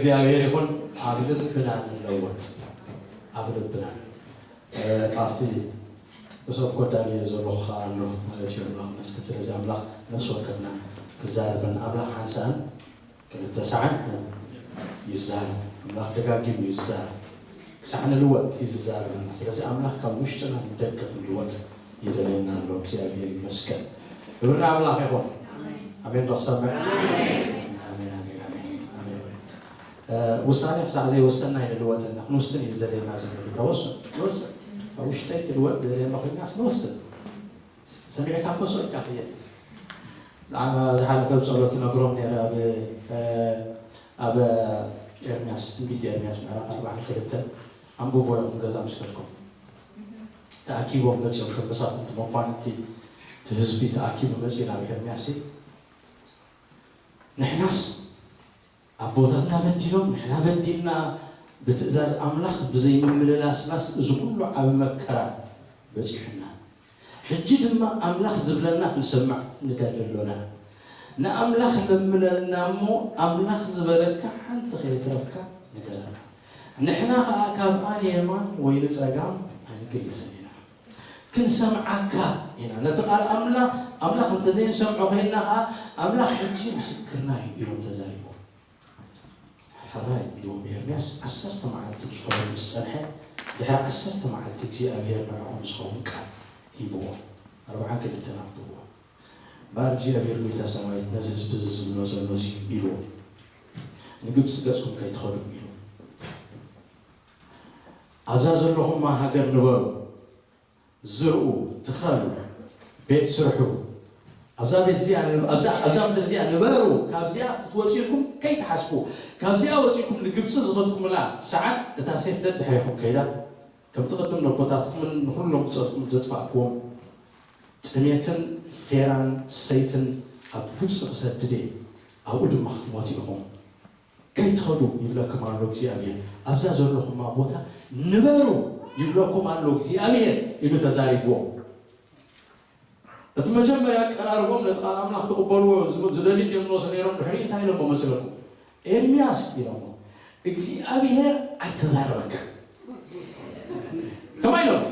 እግዚኣብሔር ይኹን። ኣብ ልብና ንለወጥ፣ ኣብ ልብና። እ፣ ኣብቲ ክሰብኮ ዳልየ ዘለኹ ኸዓ ኣሎ ማለት እዩ። ኣምላኽ መስገን። ስለዚ ኣምላኽ ነፍሲ ወከፍና ክዛረበና፣ ኣምላኽ ሓንሳእን ክልተ ሳዕን ይዛረብ። ኣምላኽ ደጋጊሙ እዩ ዝዛረብ። ክሳዕ ንልወጥ እዩ ዝዛረበና። ስለዚ ኣምላኽ ካብ ውሽጥና ንደገ ክንልወጥ ይደልየና ኣሎ። እግዚኣብሔር ይመስገን። ክብሪ ንኣምላኽ ይኹን። ኣሜን ዶ ክሰምዕ? ኣሜን፣ ኣሜን፣ ኣሜን፣ ኣሜን። እ፣ ውሳኔ ክሳዕ ዘይወሰንና ኣይንልወጥን። ክንውስን እዩ ዝደልየና ዘሎ። ተወስን፣ ንወስን። ኣብ ውሽጠይ ክልወጥ ደልየ ኣለኹ ኢልናስ ንወስን። ሰሚዕካ እኮ ሰው ኢልካ ክየ-፣ ዝሓለፈ ብጸሎት ይነግሮም ነይረ። ኣብ፣ እ፣ ኣብ ኤርምያስ፣ ትንቢት ኤርምያስ ምዕራፍ ኣርባዓን ክልተን ኣንብቦ ኢኹም ገዛ ምስ ከድኩም። ተኣኪቦም መጺኦም፣ ከም መሳፍንቲ መኳንንቲ እቲ ህዝቢ ተኣኪቡ መጺኡ ናብ ኤርምያስ፣ ንሕናስ ኣቦታትና በዲሎም፣ ንሕና በዲልና፣ ብትእዛዝ ኣምላኽ ብዘይምምልላስናስ እዚ ኩሉ ዓቢ መከራ በጺሑና። ሕጂ ድማ ኣምላኽ ዝብለና ክንሰምዕ ንደሊ ኣሎና። ንኣምላኽ ለምነልና እሞ፣ ኣምላኽ ዝበለካ ሓንቲ ከየትረፍካ ንገረና። ንሕና ኸኣ ካብኣ ንየማን ወይ ንጸጋም ኣይንግልስን ኢና። ክንሰምዓካ ኢና። ነቲ ቃል ኣምላ-፣ ኣምላኽ እንተ ዘይንሰምዖ ኸይንና ኸኣ፣ ኣምላኽ ሕጂ ምስክርና እዩ ኢሎም ተዛሪቦም። ሕራይ ኢልዎም ኤርምያስ ዓሰርተ መዓልቲ ብጸሎት ምስ ጸንሐ፣ ድሕሪ ዓሰርተ መዓልቲ እግዚኣብሔር ንዕኦም ዝኸውን ቃል ሂብዎም። ኣርብዓን ክልተን ኣንብብዎ። እምበኣር እግዚኣብሔር ጐይታ ሰራዊት ነዚ ህዝቢ እዚ ዝብሎ ዘሎ እዚ ኢልዎም፣ ንግብጺ ገጽኩም ከይትኸዱ ኢሉ። ኣብዛ ዘለኹማ ሃገር ንበሩ፣ ዝርኡ፣ ትኸሉ፣ ቤት ስርሑ፣ ኣብዛ ቤት እዚኣ ን-፣ ኣብዛ፣ ኣብዛ ምድሪ እዚኣ ንበሩ፣ ካብዚኣ ክትወጹ ኢልኩም ከይትሓስቡ፣ ካብዚኣ ወጺእኩም ንግብጺ ዝኸድኩምላ ሰዓት፣ እታ ሴፍ ደድሕሬኹም ከይዳ፣ ከምቲ ቅድም ነቦታትኩምን ንኹሎም ብጾትኩም ዘጥፋእኩዎም፣ ጥሜትን ፌራን ሰይፍን ኣብ ግብጺ ክሰድድ እየ፣ ኣብኡ ድማ ክትሞቱ ኢኹም። ከይትኸዱ ይብለኩም ኣሎ እግዚኣብሔር። ኣብዛ ዘለኹማ ቦታ ንበሩ ይብለኩም ኣሎ እግዚኣብሔር ኢሉ ተዛሪብዎም። እቲ መጀመርያ ኣቀራርቦም ነቲ ቃል ኣምላኽ ክቕበልዎ ዝብ-፣ ዝደልዩ እንዲዮም ዝመስሉ ነይሮም። ድሕሪኡ እንታይ ኢሎሞ መሲለኩም? ኤርምያስ ኢሎሞ፣ እግዚኣብሔር ኣይተዛረበካ። ከማይ ኢሎም፣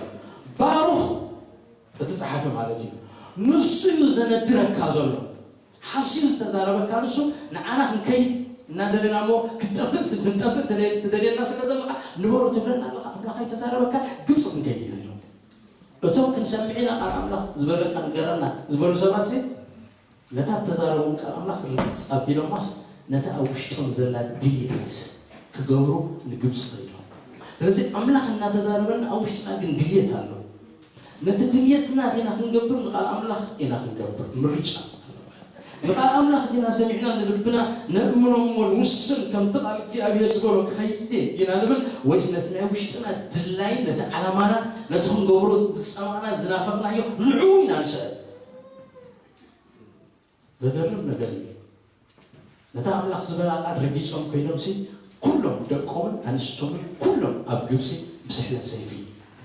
ባሩኽ እቲ ጸሓፊ ማለት እዩ። ንሱ እዩ ዘነድረካ ዘሎ። ሓስዩ ዝተዛረበካ ንሱ፣ ንዓና ክንከይድ እናደለና እሞ፣ ክትጠፍእ ስ-፣ ክንጠፍእ ትደ-፣ ትደልየና ስለ ዘለኻ፣ ንበሩ ትብለና ኣለኻ። ኣምላኽ ኣይተዛረበካ፣ ግብጺ ክንከይድ ኢና ኢሎም። እቶም ክንሰምዕ ኢና ቃል ኣምላኽ ዝበለካ ንገረና ዝበሉ ሰባት ሲ፣ ነታ እተዛረቦም ቃል ኣምላኽ ርግጽ ኣቢሎማስ፣ ነታ ኣብ ውሽጦም ዘላ ድሌት ክገብሩ ንግብጺ ከይዶም። ስለዚ ኣምላኽ እናተዛረበና ኣብ ውሽጥና ግን ድሌት ኣሎ። ነቲ ድሌትና ዲና ክንገብር፣ ንቃል ኣምላኽ ኢና ክንገብር፣ ምርጫ ኣሎ ማለት እዩ። ንቃል ኣምላኽ ዲና ሰሚዕና ንልብና ነእምኖ እሞ ንውስን፣ ከምቲ ቃል እግዚኣብሔር ዝበሎ ክኸይድ እየ ዲና ንብል፣ ወይስ ነቲ ናይ ውሽጥና ድላይ፣ ነቲ ዓላማና፣ ነቲ ክንገብሮ ዝጸማእና ዝናፈቕናዮ ንዕኡ ኢና ንስዕብ? ዘገርም ነገር እዩ። ነታ ኣምላኽ ዝበላ ቃል ረጊጾም ኮይኖምሲ፣ ኩሎም ደቆምን ኣንስቶምን ኩሎም ኣብ ግብጺ ብስሕለት ሰይፊ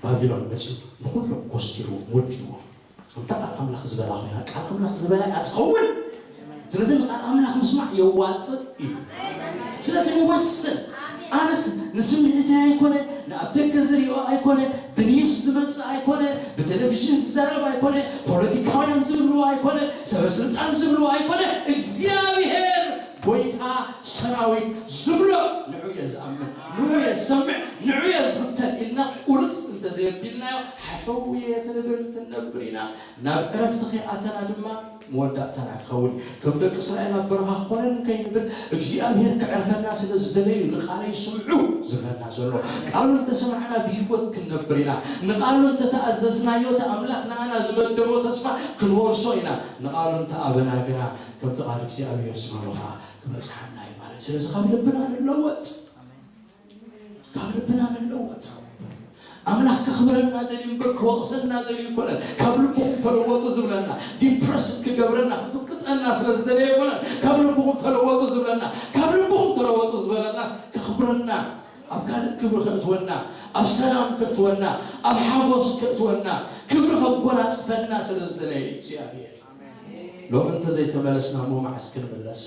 ባቢሎን መጺኡ ንኹሎም ኮስቲርዎም ወዲእዎም። እታ ቃል ኣምላኽ ዝበላ ኮይና፣ ቃል ኣምላኽ ዝበላ እያ ትኸውን። ስለዚ ንቃል ኣምላኽ ምስማዕ የዋጽእ እዩ። ስለዚ ንወስን። ኣነስ ንስምዒተይ ኣይኮነ፣ ንኣብ ደገ ዝሪኦ ኣይኮነ፣ ብኒውስ ዝመጽእ ኣይኮነ፣ ብቴሌቪዥን ዝዛረብ ኣይኮነ፣ ፖለቲካውያን ዝብልዎ ኣይኮነ፣ ሰበ ስልጣን ዝብልዎ ኣይኮነ፣ እግዚኣብሔር ጐይታ ሰራዊት ዝብሎ ንዑ እየ ዝኣምን፣ ንዑ እየ ዝሰምዕ፣ ንዑ እየ ዝኽተል ኢልና ቁርጽ እንተዘየቢልናዮ፣ ሓሸውየ ክንብል ክንነብር ኢና። ናብ ዕረፍቲ ከይኣተና ድማ መወዳእታና ክኸውን እዩ። ከም ደቂ እስራኤል ኣብ በረኻ ኮነን ከይንብል እግዚኣብሔር ክዕርፈና ስለ ዝደለዩ ንቃለይ ስምዑ ዝብለና ዘሎ። ቃሉ እንተሰማዕና ብህይወት ክንነብር ኢና። ንቃሉ እንተተኣዘዝናዮ እቲ ኣምላኽ ንኣና ዝመደቦ ተስፋ ክንወርሶ ኢና። ንቃሉ እንተኣበና ግና ከምቲ ቃል እግዚኣብሔር ዝበሎ ኸዓ ክበጽሓና እዩ ማለት። ስለዚ ካብ ልብና ንለወጥ። ካብ ልብና ንለወጥ። ኣምላኽ ከኽብረና ደልዩ እምበር ክወቕሰና ደልዩ ኣይኮነን። ካብ ልብኹም ተለወጡ ዝብለና፣ ዲፕረስ ክገብረና፣ ክቕጥቅጠና ስለ ዝደለየ ኣይኮነን። ካብ ልብኹም ተለወጡ ዝብለና፣ ካብ ልብኹም ተለወጡ ዝበለናስ ከኽብረና፣ ኣብ ካልእ ክብሪ ከእትወና፣ ኣብ ሰላም ከእትወና፣ ኣብ ሓጎስ ከእትወና፣ ክብሪ ከጎናጽፈና ስለ ዝደለየ እዩ እግዚኣብሔር። ሎሚ እንተዘይተመለስና እሞ መዓስ ክንምለስ?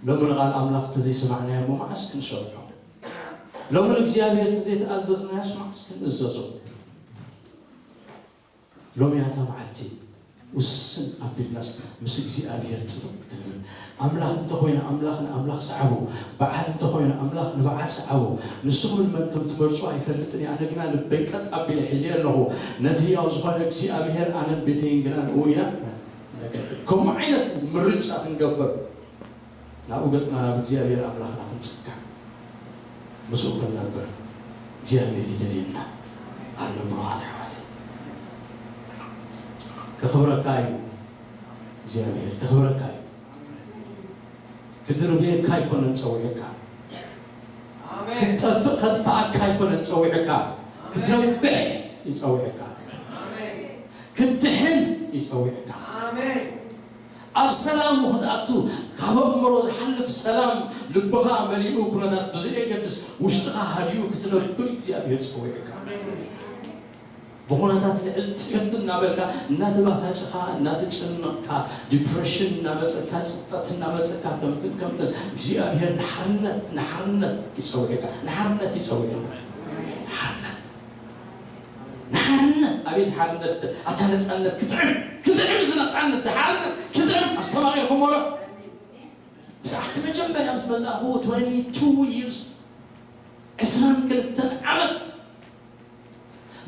ሎሚ ንቓል ኣምላኽ ተዘይሰማዕናዮ እሞ መዓስ ክንሰምዖ? ሎሚ ንእግዚኣብሔር ተዘይተኣዘዝናዮስ መዓስ ክንእዘዞ? ሎሚ እታ መዓልቲ ውስን ኣቢልናስ ምስ እግዚኣብሔር ጽብቕ ክንብል። ኣምላኽ እንተኾይኑ ኣምላኽ ንኣምላኽ ሰዓቦ፣ በዓል እንተኾይኑ ኣምላኽ ንበዓል ሰዓቦ። ንስኹም ንመን ከም ትመርጹ ኣይፈልጥን እየ፣ ኣነ ግና ልበይ ቀጥ ኣቢለ ሒዘ ኣለኹ። ነቲ ህያው ዝኾነ እግዚኣብሔር ኣነን ቤተይን ግና ንእኡ ኢና። ከምኡ ዓይነት ምርጫ ክንገብር ናብኡ ገጽና ናብ እግዚኣብሔር ኣምላኽና ክንጽጋዕ ምስኡ ክንነብር እግዚኣብሔር ይደልየና ኣሎ። ብሩኻት ኣሕዋት ከኽብረካ እዩ እግዚኣብሔር ከኽብረካ እዩ። ክድርብየካ ኣይኮነን ጸዊዕካ። ክትጠፍእ ከጥፍኣካ ኣይኮነን ጸዊዕካ። ክትረብሕ ይጸዊዕካ። ክትድሕን ይጸዊዕካ። ኣብ ሰላሙ ክትኣቱ ካብ ኣእምሮ ዝሓልፍ ሰላም ልብኻ መሊኡ ኩነታት ብዘየገድስ ውሽጥኻ ሃዲኡ ክትነብር እግዚኣብሔር ጸዊዕካ። ብኹነታት ልዕል ትሕት እናበልካ እናተባሳጨኻ እናተጨነቕካ ዲፕሬሽን እናመፀካ ፅጠት እናመፀካ ከምትን ከምትን እግዚኣብሔር ንሓርነት ንሓርነት ይፀውዕካ። ንሓርነት ይፀውዕካ። ሓርነት ንሓርነት ኣቤት ሓርነት ኣታ ነፃነት ክጥዕም ክጥዕም እዚ ነፃነት እዚ ሓርነት ክጥዕም ኣስተማቂርኩሞ ዶ? ብዛዕቲ መጀመርያ ምስ መፃእኹ twenty two years ዕስራን ክልተን ዓመት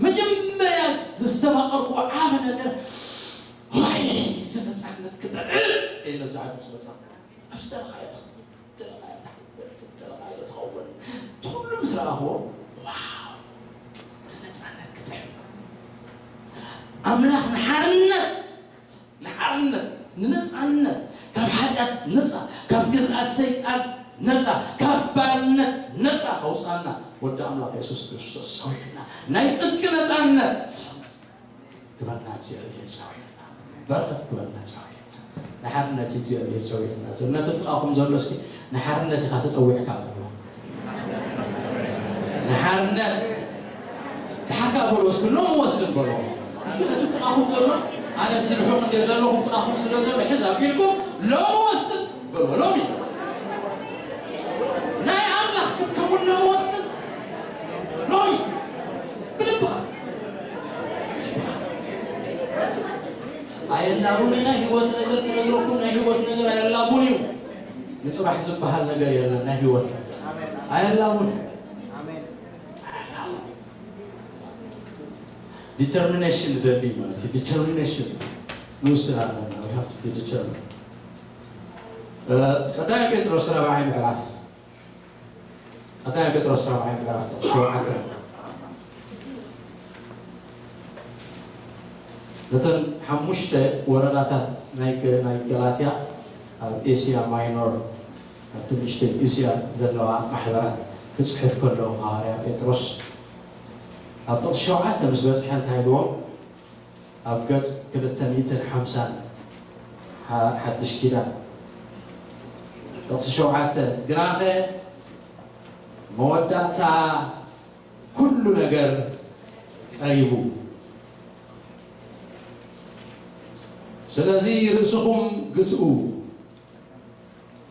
መጀመርያ ዘስተማቐርኩ ዓብ ነገር ዋይ እዚ ነፃነት ክጥዕም እየ ነብዚ ዓዲ ምስ መፃእኹ ኣብ ዝተረኻየት ተለቓዮ ትኸውን። ትኹሉ ምስ ረኣኽዎ ዋው እዚ ነፃነት ክጥዕም ኣምላኽ ንሓርነት ንሓርነት ንነፃነት ካብ ሓጢኣት ነፃ ካብ ግዝኣት ሰይጣን ነፃ ካብ ባርነት ነፃ ከውፃና ወዲ ኣምላኽ የሱስ ክርስቶስ ፀዊዕና ናይ ፅድቂ ነፃነት ክበና እግዚኣብሔር ፀዊዕና በረኸት ክበና ፀዊዕና ንሓርነት እግዚኣብሔር ፀዊዕና ዘሎ ነቲ ጥቓኹም ዘሎ እስኪ ንሓርነት ኢኻ ተፀዊዕካ በሎ ንሓርነት ድሓካ በሎ እስኪ ሎም ወስን በሎ እስኪ ነቲ ጥቓኹም ዘሎ ኣነ ዝልሑቕ እንደ ዘለኹም ጥቓኹም ስለ ዘሎ ሕዝ ኣቢልኩም ሎም ወስን በሎ ሎሚ ናይ ኣምላኽ ክትከውን ሎም ወስን ሎሚ ብልብኻ ኣየላቡን ኢና ህይወት ነገር ትነግረኩም ናይ ህይወት ነገር ኣየላቡን እዩ ንፅባሕ ዝበሃል ነገር የለን ናይ ህይወት ነገር ኣየላቡን ዲተርሚኔሽን ደሊ ማለት እዩ ዲተርሚኔሽን ንውስን ኣለና ዲተርሚን ቀዳይ ጴጥሮስ ራብዓይ ምዕራፍ ቀዳይ ጴጥሮስ ራብዓይ ምዕራፍ ጥቕሲ ሸውዓተ ነተን ሓሙሽተ ወረዳታት ናይ ገላትያ ኣብ ኤስያ ማይኖር ኣብቲ ንእሽተይ እስያ ዘለዋ ማሕበራት ክጽሕፍ ከሎ ሃዋርያ ጴጥሮስ ኣብ ጥቕሲ ሸውዓተ ምስ በጽሐ እንታይ ኢልዎም ኣብ ገጽ ክልተ ሚእትን ሓምሳን ሓድሽ ኪዳን ጥቕሲ ሸውዓተ ግናኸ መወዳእታ ኩሉ ነገር ቀሪቡ ስለዚ ርእስኹም ግትኡ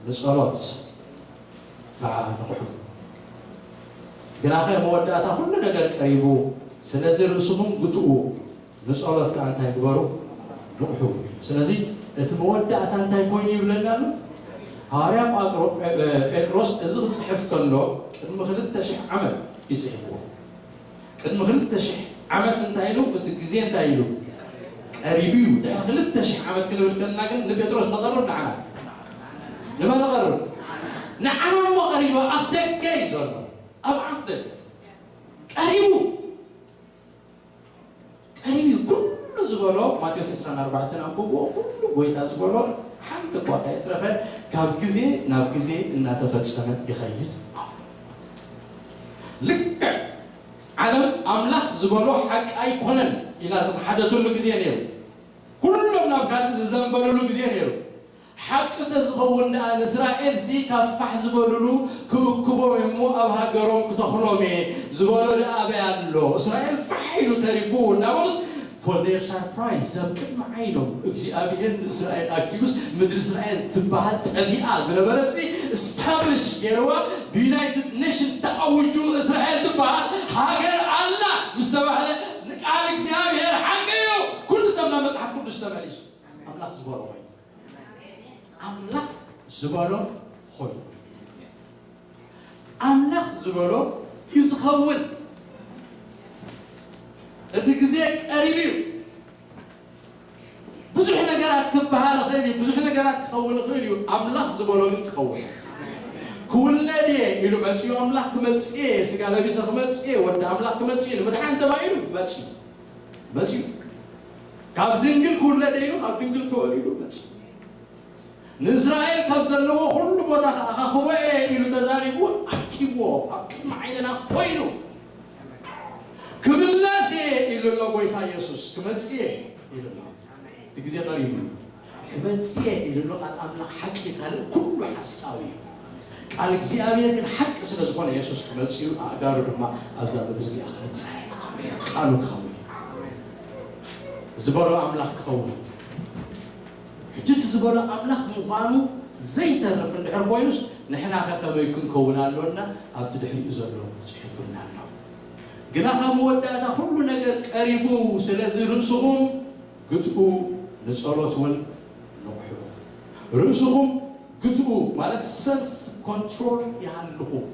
ንጸሎት ከዓ ንቕሑ። ግናኸ መወዳእታ ኩሉ ነገር ቀሪቡ፣ ስለዚ ርእስኹም ግትኡ፣ ንጸሎት ከዓ እንታይ ግበሩ? ንቕሑ። ስለዚ እቲ መወዳእታ እንታይ ኮይኑ ይብለና ኣሎ? ሃዋርያ ጳጥሮ- ጴጥሮስ እዚ ክጽሕፍ ከሎ ቅድሚ ክልተ ሽሕ ዓመት እዩ ጽሒፍዎ። ቅድሚ ክልተ ሽሕ ዓመት እንታይ ኢሉ እቲ ግዜ እንታይ ኢሉ ቀሪቡ እዩ ድሕሪ ክልተ ሽሕ ዓመት ክንብል ከለና ግን ንጴጥሮስ ተቐርብ ንዓና ንመን ተቐርብ ንዓና እሞ ቀሪቡ ኣፍ ደገ እዩ ዘሎ ኣብ ኣፍ ደገ ቀሪቡ ቀሪቡ እዩ ኩሉ ዝበሎ ማቴዎስ ዕስራን ኣርባዕተን ኣንብብዎ ኩሉ ጎይታ ዝበሎ ሓንቲ እኳ ከየትረፈ ካብ ግዜ ናብ ግዜ እናተፈጸመ ይኸይድ ልክዕ ዓለም ኣምላኽ ዝበሎ ሓቂ ኣይኮነን ኢላ ዝኸሓደትሉ ግዜ ነይሩ። ኩሎም ናብ ካልእ ዝዘንበልሉ ግዜ ነይሩ። ሓቂ ተዝኸውን ደኣ ንእስራኤልሲ ካብ ፋሕ ዝበልሉ ክእክቦም እሞ ኣብ ሃገሮም ክተኽሎም እየ ዝበሎ ደኣ ኣበይ ኣሎ? እስራኤል ፋሕ ኢሉ ተሪፉ እናበሉስ For their surprise፣ ሰብ ቅድሚ ዓይኖም እግዚኣብሔር ንእስራኤል ኣኪቡስ ምድሪ እስራኤል ትበሃል ጠፊኣ ዝነበረትሲ ስታብሊሽ ገይርዋ። ብዩናይትድ ኔሽንስ ተኣውጁ እስራኤል ትበሃል ሃገር ኣላ ምስ ተባህለ ንቃል እግዚኣብሔር ሓቂ እዩ። ኩሉ ሰብ ናብ መጽሓፍ ቅዱስ ተመሊሱ ኣምላኽ ዝበሎ ኮይኑ ኣምላኽ ዝበሎ ኮይኑ ኣምላኽ ዝበሎ እዩ ዝኸውን። እቲ ግዜ ቀሪቡ እዩ። ብዙሕ ነገራት ክበሃል ይኽእል እዩ፣ ብዙሕ ነገራት ክኸውን ይኽእል እዩ። ኣምላኽ ዝበሎ ግን ክኸውን። ክውለድ እየ ኢሉ መጺኡ ኣምላኽ ክመጽእ እየ፣ ስጋ ለቢሰ ክመጽእ እየ፣ ወዲ ኣምላኽ ክመጽእ እዩ፣ ንምድሓን ተባሂሉ መጺኡ መጺኡ ካብ ድንግል ክውለድ እየ ኢሉ ካብ ድንግል ተወሊዱ መጺኡ። ንእስራኤል ካብ ዘለዎ ኩሉ ቦታ ከኣኻኽቦ እየ ኢሉ ተዛሪቡ ኣኪብዎ ኣብ ቅድሚ ዓይንና ኮይኑ ክምለስ እየ ኢሉ ኣሎ ጎይታ ኢየሱስ ክመጽእ እየ ኢሉ ኣሎ። እቲ ግዜ ቀሪቡ እዩ። ክመጽእ እየ ኢሉ ኣሎ ቃል ኣምላኽ ሓቂ ካልእ ኩሉ ሓሳዊ እዩ። ቃል እግዚኣብሔር ግን ሓቂ ስለ ዝኾነ የሱስ ክመጽእ እዩ ኣእጋሩ ድማ ኣብዛ ምድሪ እዚኣ ክረግጻ እዩ። ቃሉ ክኸውን እዩ ዝበሎ ኣምላኽ ክኸውን እዩ። ሕጂ እቲ ዝበሎ ኣምላኽ ምዃኑ ዘይተርፍ እንድሕር ኮይኑስ ንሕና ከ ከመይ ክንከውን ኣሎና ኣብቲ ድሕሪኡ ዘሎ ጽሑፍና ኣሎ። ግና ካብ መወዳእታ ኩሉ ነገር ቀሪቡ ስለዚ ርእስኹም ግትኡ ንጸሎት እውን ንቑሑ። ርእስኹም ግትኡ ማለት ሰልፍ ኮንትሮል ይሃልኹም።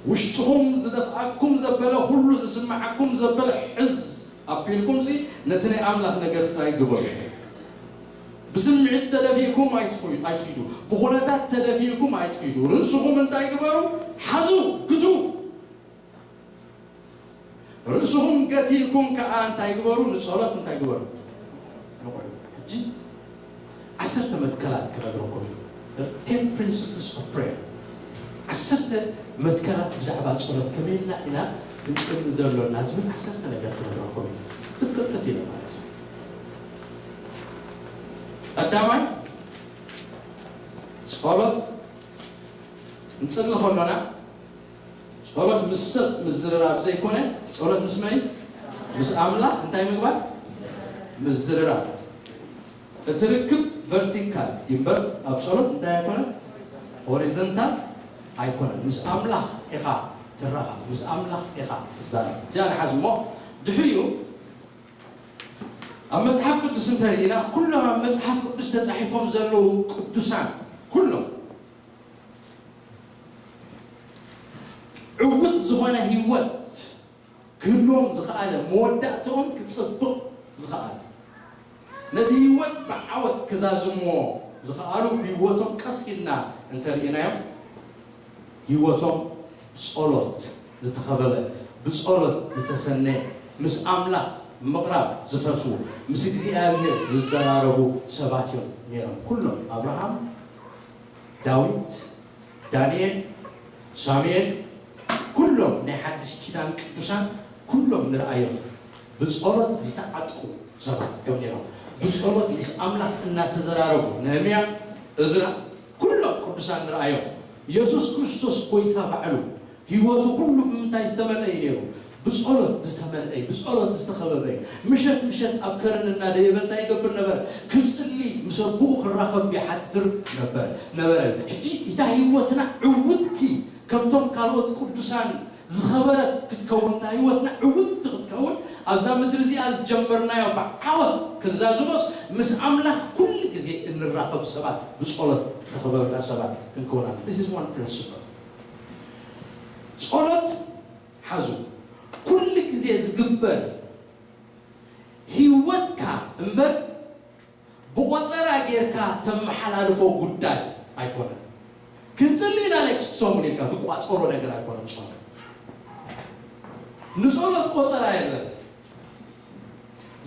ውሽጥኹም ዝደፍኣኩም ዘበለ ኩሉ ዝስምዓኩም ዘበለ ሕዝ ኣቢልኩም ሲ ነቲ ናይ ኣምላኽ ነገር ጥራይ ግበሩ። ብስምዒት ተደፊእኩም ኣይትኹ- ኣይትሂዱ። ብኹነታት ተደፊእኩም ኣይትሂዱ። ርእስኹም እንታይ ግበሩ? ሓዙ፣ ግቱ። ርእስኹም ገቲእኩም ከኣ እንታይ ግበሩ? ንጸሎት እንታይ ግበሩ? ንቑሑ። ሕጂ ዓሰርተ መትከላት ክነግረኩም እዩ። The ten principles of prayer። ዓሰርተ መትከላት ብዛዕባ ጸሎት ከመይና ኢና ክንጽሊ ዘሎና ዝብል ዓሰርተ ነገር ክነግረኩም እዩ። ትፍቅጥፍ ኢለ ማለት እዩ። ቀዳማይ ጸሎት ንጽሊ ከሎና ጸሎት ምስ ሰብ ምዝርራብ ዘይኮነ ጸሎት ምስ መን? ምስ ኣምላኽ እንታይ ምግባር? ምዝርራብ። እቲ ርክብ ቨርቲካል ይምበር ኣብ ጸሎት እንታይ ኣይኮነ? ሆሪዘንታል ኣይኮነን። ምስ ኣምላኽ ኢኻ ትራኸብ፣ ምስ ኣምላኽ ኢኻ ትዛረብ። እዚኣ ንሓዝ እሞ ድሕሪኡ ኣብ መጽሓፍ ቅዱስ እንተርኢና ኩሎም ኣብ መጽሓፍ ቅዱስ ተጻሒፎም ዘለዉ ቅዱሳን ኩሎም ዕውት ዝኾነ ህይወት ክህልዎም ዝኸኣለ መወዳእትኦም ክጽብቕ ዝኸኣለ ነቲ ህይወት ብዓወት ክዛዝምዎ ዝኸኣሉ ብህይወቶም ቀስ ኢልና እንተርኢናዮም ህይወቶም ብጸሎት ዝተኸበበ ብጸሎት ዝተሰነየ ምስ ኣምላኽ ምቕራብ ዝፈትዉ ምስ እግዚኣብሔር ዝዘራረቡ ሰባት እዮም ነይሮም። ኩሎም ኣብርሃም፣ ዳዊት፣ ዳንኤል፣ ሳሙኤል ኩሎም ናይ ሓድሽ ኪዳን ቅዱሳን ኩሎም ንርኣዮም ብጸሎት ዝተዓጥቁ ሰባት እዮም ነይሮም። ብጸሎት ምስ ኣምላኽ እናተዘራረቡ ነህምያ፣ እዝራ ኩሎም ቅዱሳን ንርኣዮም። የሱስ ክርስቶስ ጎይታ ባዕሉ ህይወቱ ኩሉ ብምንታይ ዝተመልአ እዩ ነይሩ? ብጸሎት ዝተመልአ እዩ፣ ብጸሎት ዝተኸበበ እዩ። ምሸት ምሸት ኣብ ከረን እናደየበ እንታይ ይገብር ነበረ? ክጽሊ ምስ ኣቦኡ ክራኸብ ይሓድር ነበረ ነበረ። ሕጂ እታ ህይወትና ዕውትቲ ከምቶም ካልኦት ቅዱሳን ዝኸበረት ክትከውን እታ ህይወትና ዕውትቲ ክትከውን ኣብዛ ምድሪ እዚኣ ዝጀመርናዮ ብዓወት ክንዛዝሞስ ምስ ኣምላኽ ኩሉ ግዜ እንራኸብ ሰባት ብጸሎት ተኸበብና ሰባት ክንከውን ኣለና። This is one principle። ጸሎት ሓዙ ኩሉ ግዜ ዝግበር ህይወትካ እምበር ብቆጸራ ጌርካ ተመሓላልፎ ጉዳይ ኣይኮነን። ክንጽሊ ኢና ኔክስት ሰሙን ኢልካ ትቋጸሮ ነገር ኣይኮነን። ጸሎት ንጸሎት ቆጸራ የለን።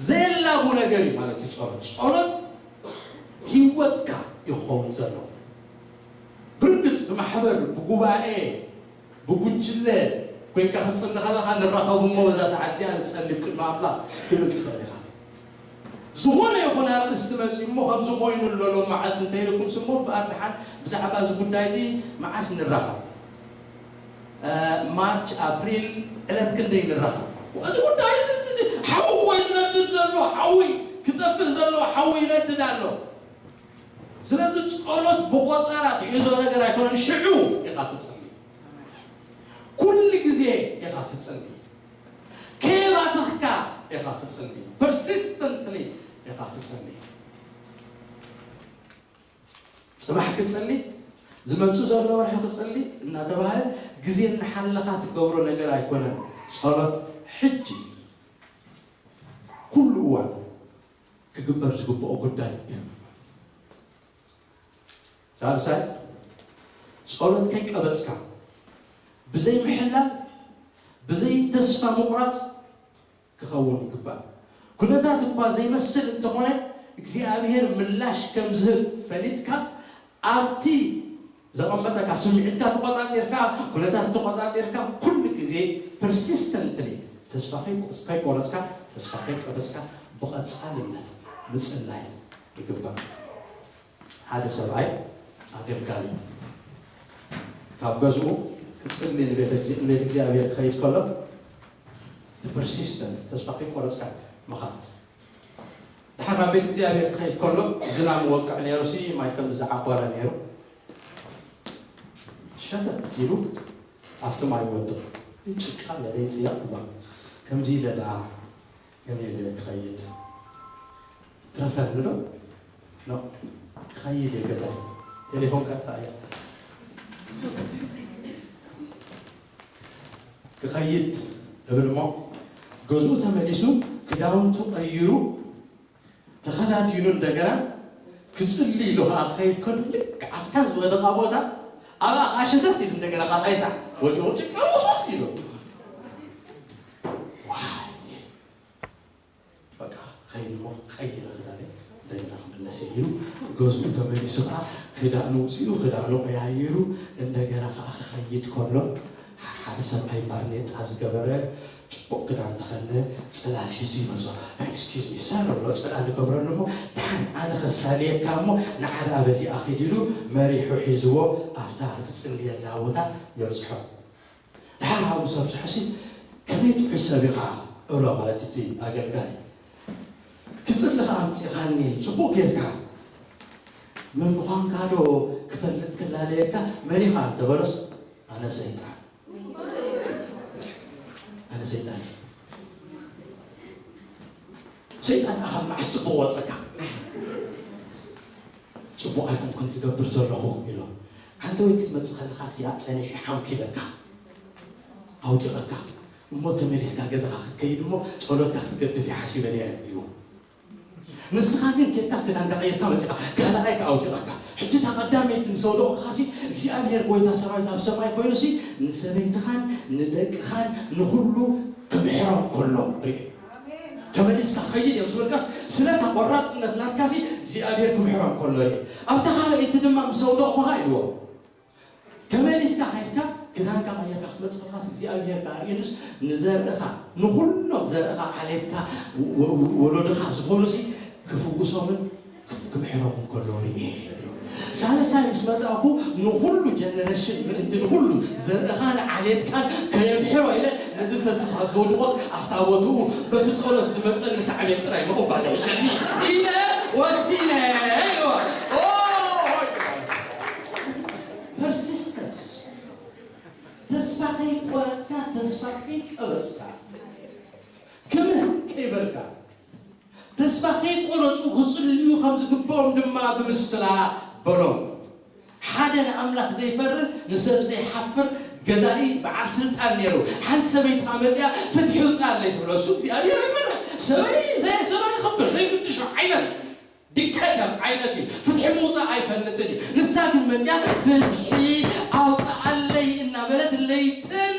ዘየላቡ ነገር እዩ ማለት እዩ ጸሎት። ጸሎት ህይወትካ ይኸውን ዘሎ ብርግጽ ብማሕበር ብጉባኤ ብጉጅለ ኮይንካ ክትጽሊ ከለኻ ንራኸቡ እሞ በዛ ሰዓት እዚኣ ንጸሊ ኣብ ቅድሚ ኣምላኽ ክትብል ትኽእል ኢኻ። ዝኾነ ይኹን ኣርእስቲ መጺኡ እሞ ከምዚ ኮይኑ ኣሎ ሎም መዓልቲ እንተኢልኩምስ እሞ እምበኣር ደሓን ብዛዕባ እዚ ጉዳይ እዚ መዓስ ንራኸብ? ማርች ኣፕሪል ዕለት ክንደይ ንራኸብ? እዚ ጉዳይ እዚ ዝነድድ ዘሎ ሓዊ፣ ክጠፍእ ዘሎ ሓዊ ይነድድ ኣሎ። ስለዚ ጸሎት ብቆጸራ ትሕዞ ነገር ኣይኮነን። ሽዑ ኢኻ ትጽሊ፣ ኩሉ ግዜ ኢኻ ትጽሊ፣ ከየባተኽካ ኢኻ ትጽሊ፣ persistently ኢኻ ትጽሊ። ጽባሕ ክጽሊ፣ ዝመጽእ ዘሎ ወርሒ ክጽሊ እናተባህለ ግዜ እናሓለኻ ትገብሮ ነገር ኣይኮነን። ጸሎት ሕጂ ኩሉ እዋን ክግበር ዝግብኦ ጉዳይ እዩ። ሳልሳይ፣ ጸሎት ከይቀበጽካ ብዘይ ምሕላል፣ ብዘይ ተስፋ ምቑራጽ ክኸውን ይግባእ። ኩነታት እኳ ዘይመስል እንተኾነ፣ እግዚኣብሔር ምላሽ ከም ዝህብ ፈሊጥካ፣ ኣብቲ ዘቐመጠካ ስምዒትካ ተቖጻጺርካ፣ ኩነታት ተቖጻጺርካ፣ ኩሉ ግዜ persistently ተስፋ ከይቆ-፣ ከይቆረጽካ፣ ተስፋ ከይቀበጽካ፣ ብቐጻልነት ምጽላይ ይግባእ። ሓደ ሰብኣይ ኣገልጋሊ ካብ ገዝኡ ክጽሊ ንቤተ እግዚ-፣ ንቤት እግዚኣብሔር ክኸይድ ከሎ፣ እቲ persistent፣ ተስፋ ከይቆረጽካ ምኻድ። ድሓር ናብ ቤት እግዚኣብሔር ክኸይድ ከሎ፣ ዝናም ወቅዕ ነይሩ ሲ፣ ማይ ከም ዝዓቆረ ነይሩ። ሸተት ኢሉ ኣብቲ ማይ ወድቕ። ጭቃ ለለይ ጽያቕ እባ። ከምዚ ኢለ ደኣ ከመይ ኢለ ክኸይድ? ትረፈኒ ዶ? ኖ፣ ክኸይድ እየ ገዛይ። ቴሌፎን ቀጥታ እያ። ክኸይድ እብል እሞ፣ ገዝኡ ተመሊሱ፣ ክዳውንቱ ቀይሩ፣ ተኸዳዲኑ እንደገና ክጽሊ ኢሉ ኸዓ ክኸይድ ከሎ፣ ልክ ኣብታ ዝወደቓ ቦታ፣ ኣብኣ ኸዓ ሸተት ኢሉ እንደገና ካልኣይ ሳዕ ወዲቑ ጭቃ ወስወስ ኢሉ። ዋይ! በቃ፣ ኸይድ እሞ ቀይረ ክዳነይ፣ እንደገና ክምለስ እየ ኢሉ፣ ገዝኡ ተመሊሱ ኸዓ ክዳኑ ውፂኡ፣ ክዳኑ ቀያይሩ፣ እንደገና ኸዓ ክኸይድ ከሎ፣ ሓደ ሰብኣይ ባርኔጣ ዝገበረ፣ ጽቡቕ ክዳን ተኸድነ፣ ጽላል ሒዙ ይመጾ። "Excuse me, sir" ብሎ ጽላል ይገብረሉ እሞ፣ "ደሓን፣ ኣነ ከሳልየካ እሞ፣ ንዓ ደኣ በዚኣ ኺድ" ኢሉ፣ መሪሑ ሒዝዎ፣ ኣብታ ትጽልየላ ቦታ የብጽሖ። ደሓር ኣብኡ ምስ ኣብጽሖሲ፣ "ከመይ ጥዑይ ሰብ ኢኻ?" እብሎ ማለት እቲ ኣገልጋሊ። "ክጽሊ ኸኣ ኣምጺእኻኒ፣ ጽቡቕ ጌርካ። መን ምዃንካ ዶ ክፈልጥ ክላለየካ፣ መን ኢኻ?" እንተበሎስ፣ "ኣነ ሰይጣን፣ ኣነ ሰይጣን። ሰይጣን ደኣ ካብ መዓስ ጽቡቕ ወጸካ?" "ጽቡቕ ኣይኮንኩን ዝገብር ዘለኹ" ኢሎ። "ዓንተ ወይ ክትመጽእ ከለኻ ኣብቲኣ ጸኒሐ ሓምኪለካ፣ ኣውዲቐካ፣ እሞ ተመሊስካ ገዛኻ ክትከይድ እሞ ጸሎትካ ክትገድፍ እየ ሓሲበ ነይረ" ኢልዎ። "ንስኻ ግን ኬድካስ ክዳንካ ቀይርካ መጺኻ፣ ካልኣይ ከኣ ኣውዲቐካ። ሕጂ እታ ቀዳመይቲ ምስ ኣውደቕኩኻሲ እግዚኣብሔር ጐይታ ሰራዊት ኣብ ሰማይ ኮይኑሲ ንሰበይትኻን ንደቅኻን ንኹሉ ክምሕሮም ከሎ ርኢ። ተመሊስካ ኸይድ እዮም ዝበልካስ፣ ስለታ ቆራጽነት ናትካሲ እግዚኣብሔር ክምሕሮም ከሎ ርኢ። ኣብታ ካልኣይቲ ድማ ምስ ኣውደቕኩኻ" ኢልዎ። "ተመሊስካ ኸይድካ ክዳንካ ቀይርካ ክትመጽእ ከለኻስ እግዚኣብሔር ከኣ ርእየሉስ ንዘርእኻ፣ ንኹሎም ዘርእኻ ዓሌትካ ወ-፣ ወ-፣ ወለዶኻ ዝኾኑሲ ክፍውሶምን ክምሕሮምን ከሎ ርእየ" ይብሎ። ሳልሳይ ምስ መጻእኩ ንኹሉ ጀነሬሽን ምእንቲ ንኹሉ ዘርእኻን ዓሌትካን ከየምሕሮ ኢለ ነዚ ሰብሲ ካብ ዝወድቖስ ኣብታ ቦትኡ በቲ ጸሎት ዝመጸኒ ሳዕቤን ጥራይ ምቕባል ይሕሸኒ ኢለ ወሲነ ኢልዎ። ኦ! ፐርሲስተንስ፣ ተስፋ ከይቆረጽካ፣ ተስፋ ከይቀበጽካ፣ ክምህ ከይበልካ፣ ተስፋ ከይቆረጹ ክጽልዩ ከም ዝግብኦም ድማ ብምስላ በሎም። ሓደ ንኣምላኽ ዘይፈርህ ንሰብ ዘይሓፍር ገዛኢ በዓል ስልጣን ነይሩ። ሓንቲ ሰበይቲ ኸዓ መጺኣ ፍትሒ ውጻኣለይ ትብሎ። እሱ እግዚኣብሔር ኣይፈርህ። ሰበይ ዘይ-፣ ሰበይ ይኽብር፣ ዘይግድሾ ዓይነት ዲክቴተር ዓይነት እዩ። ፍትሒ ምውጻእ ኣይፈልጥን እዩ። ንሳ ግን መጺኣ ፍትሒ ኣውጽኣለይ እናበለት ለይትን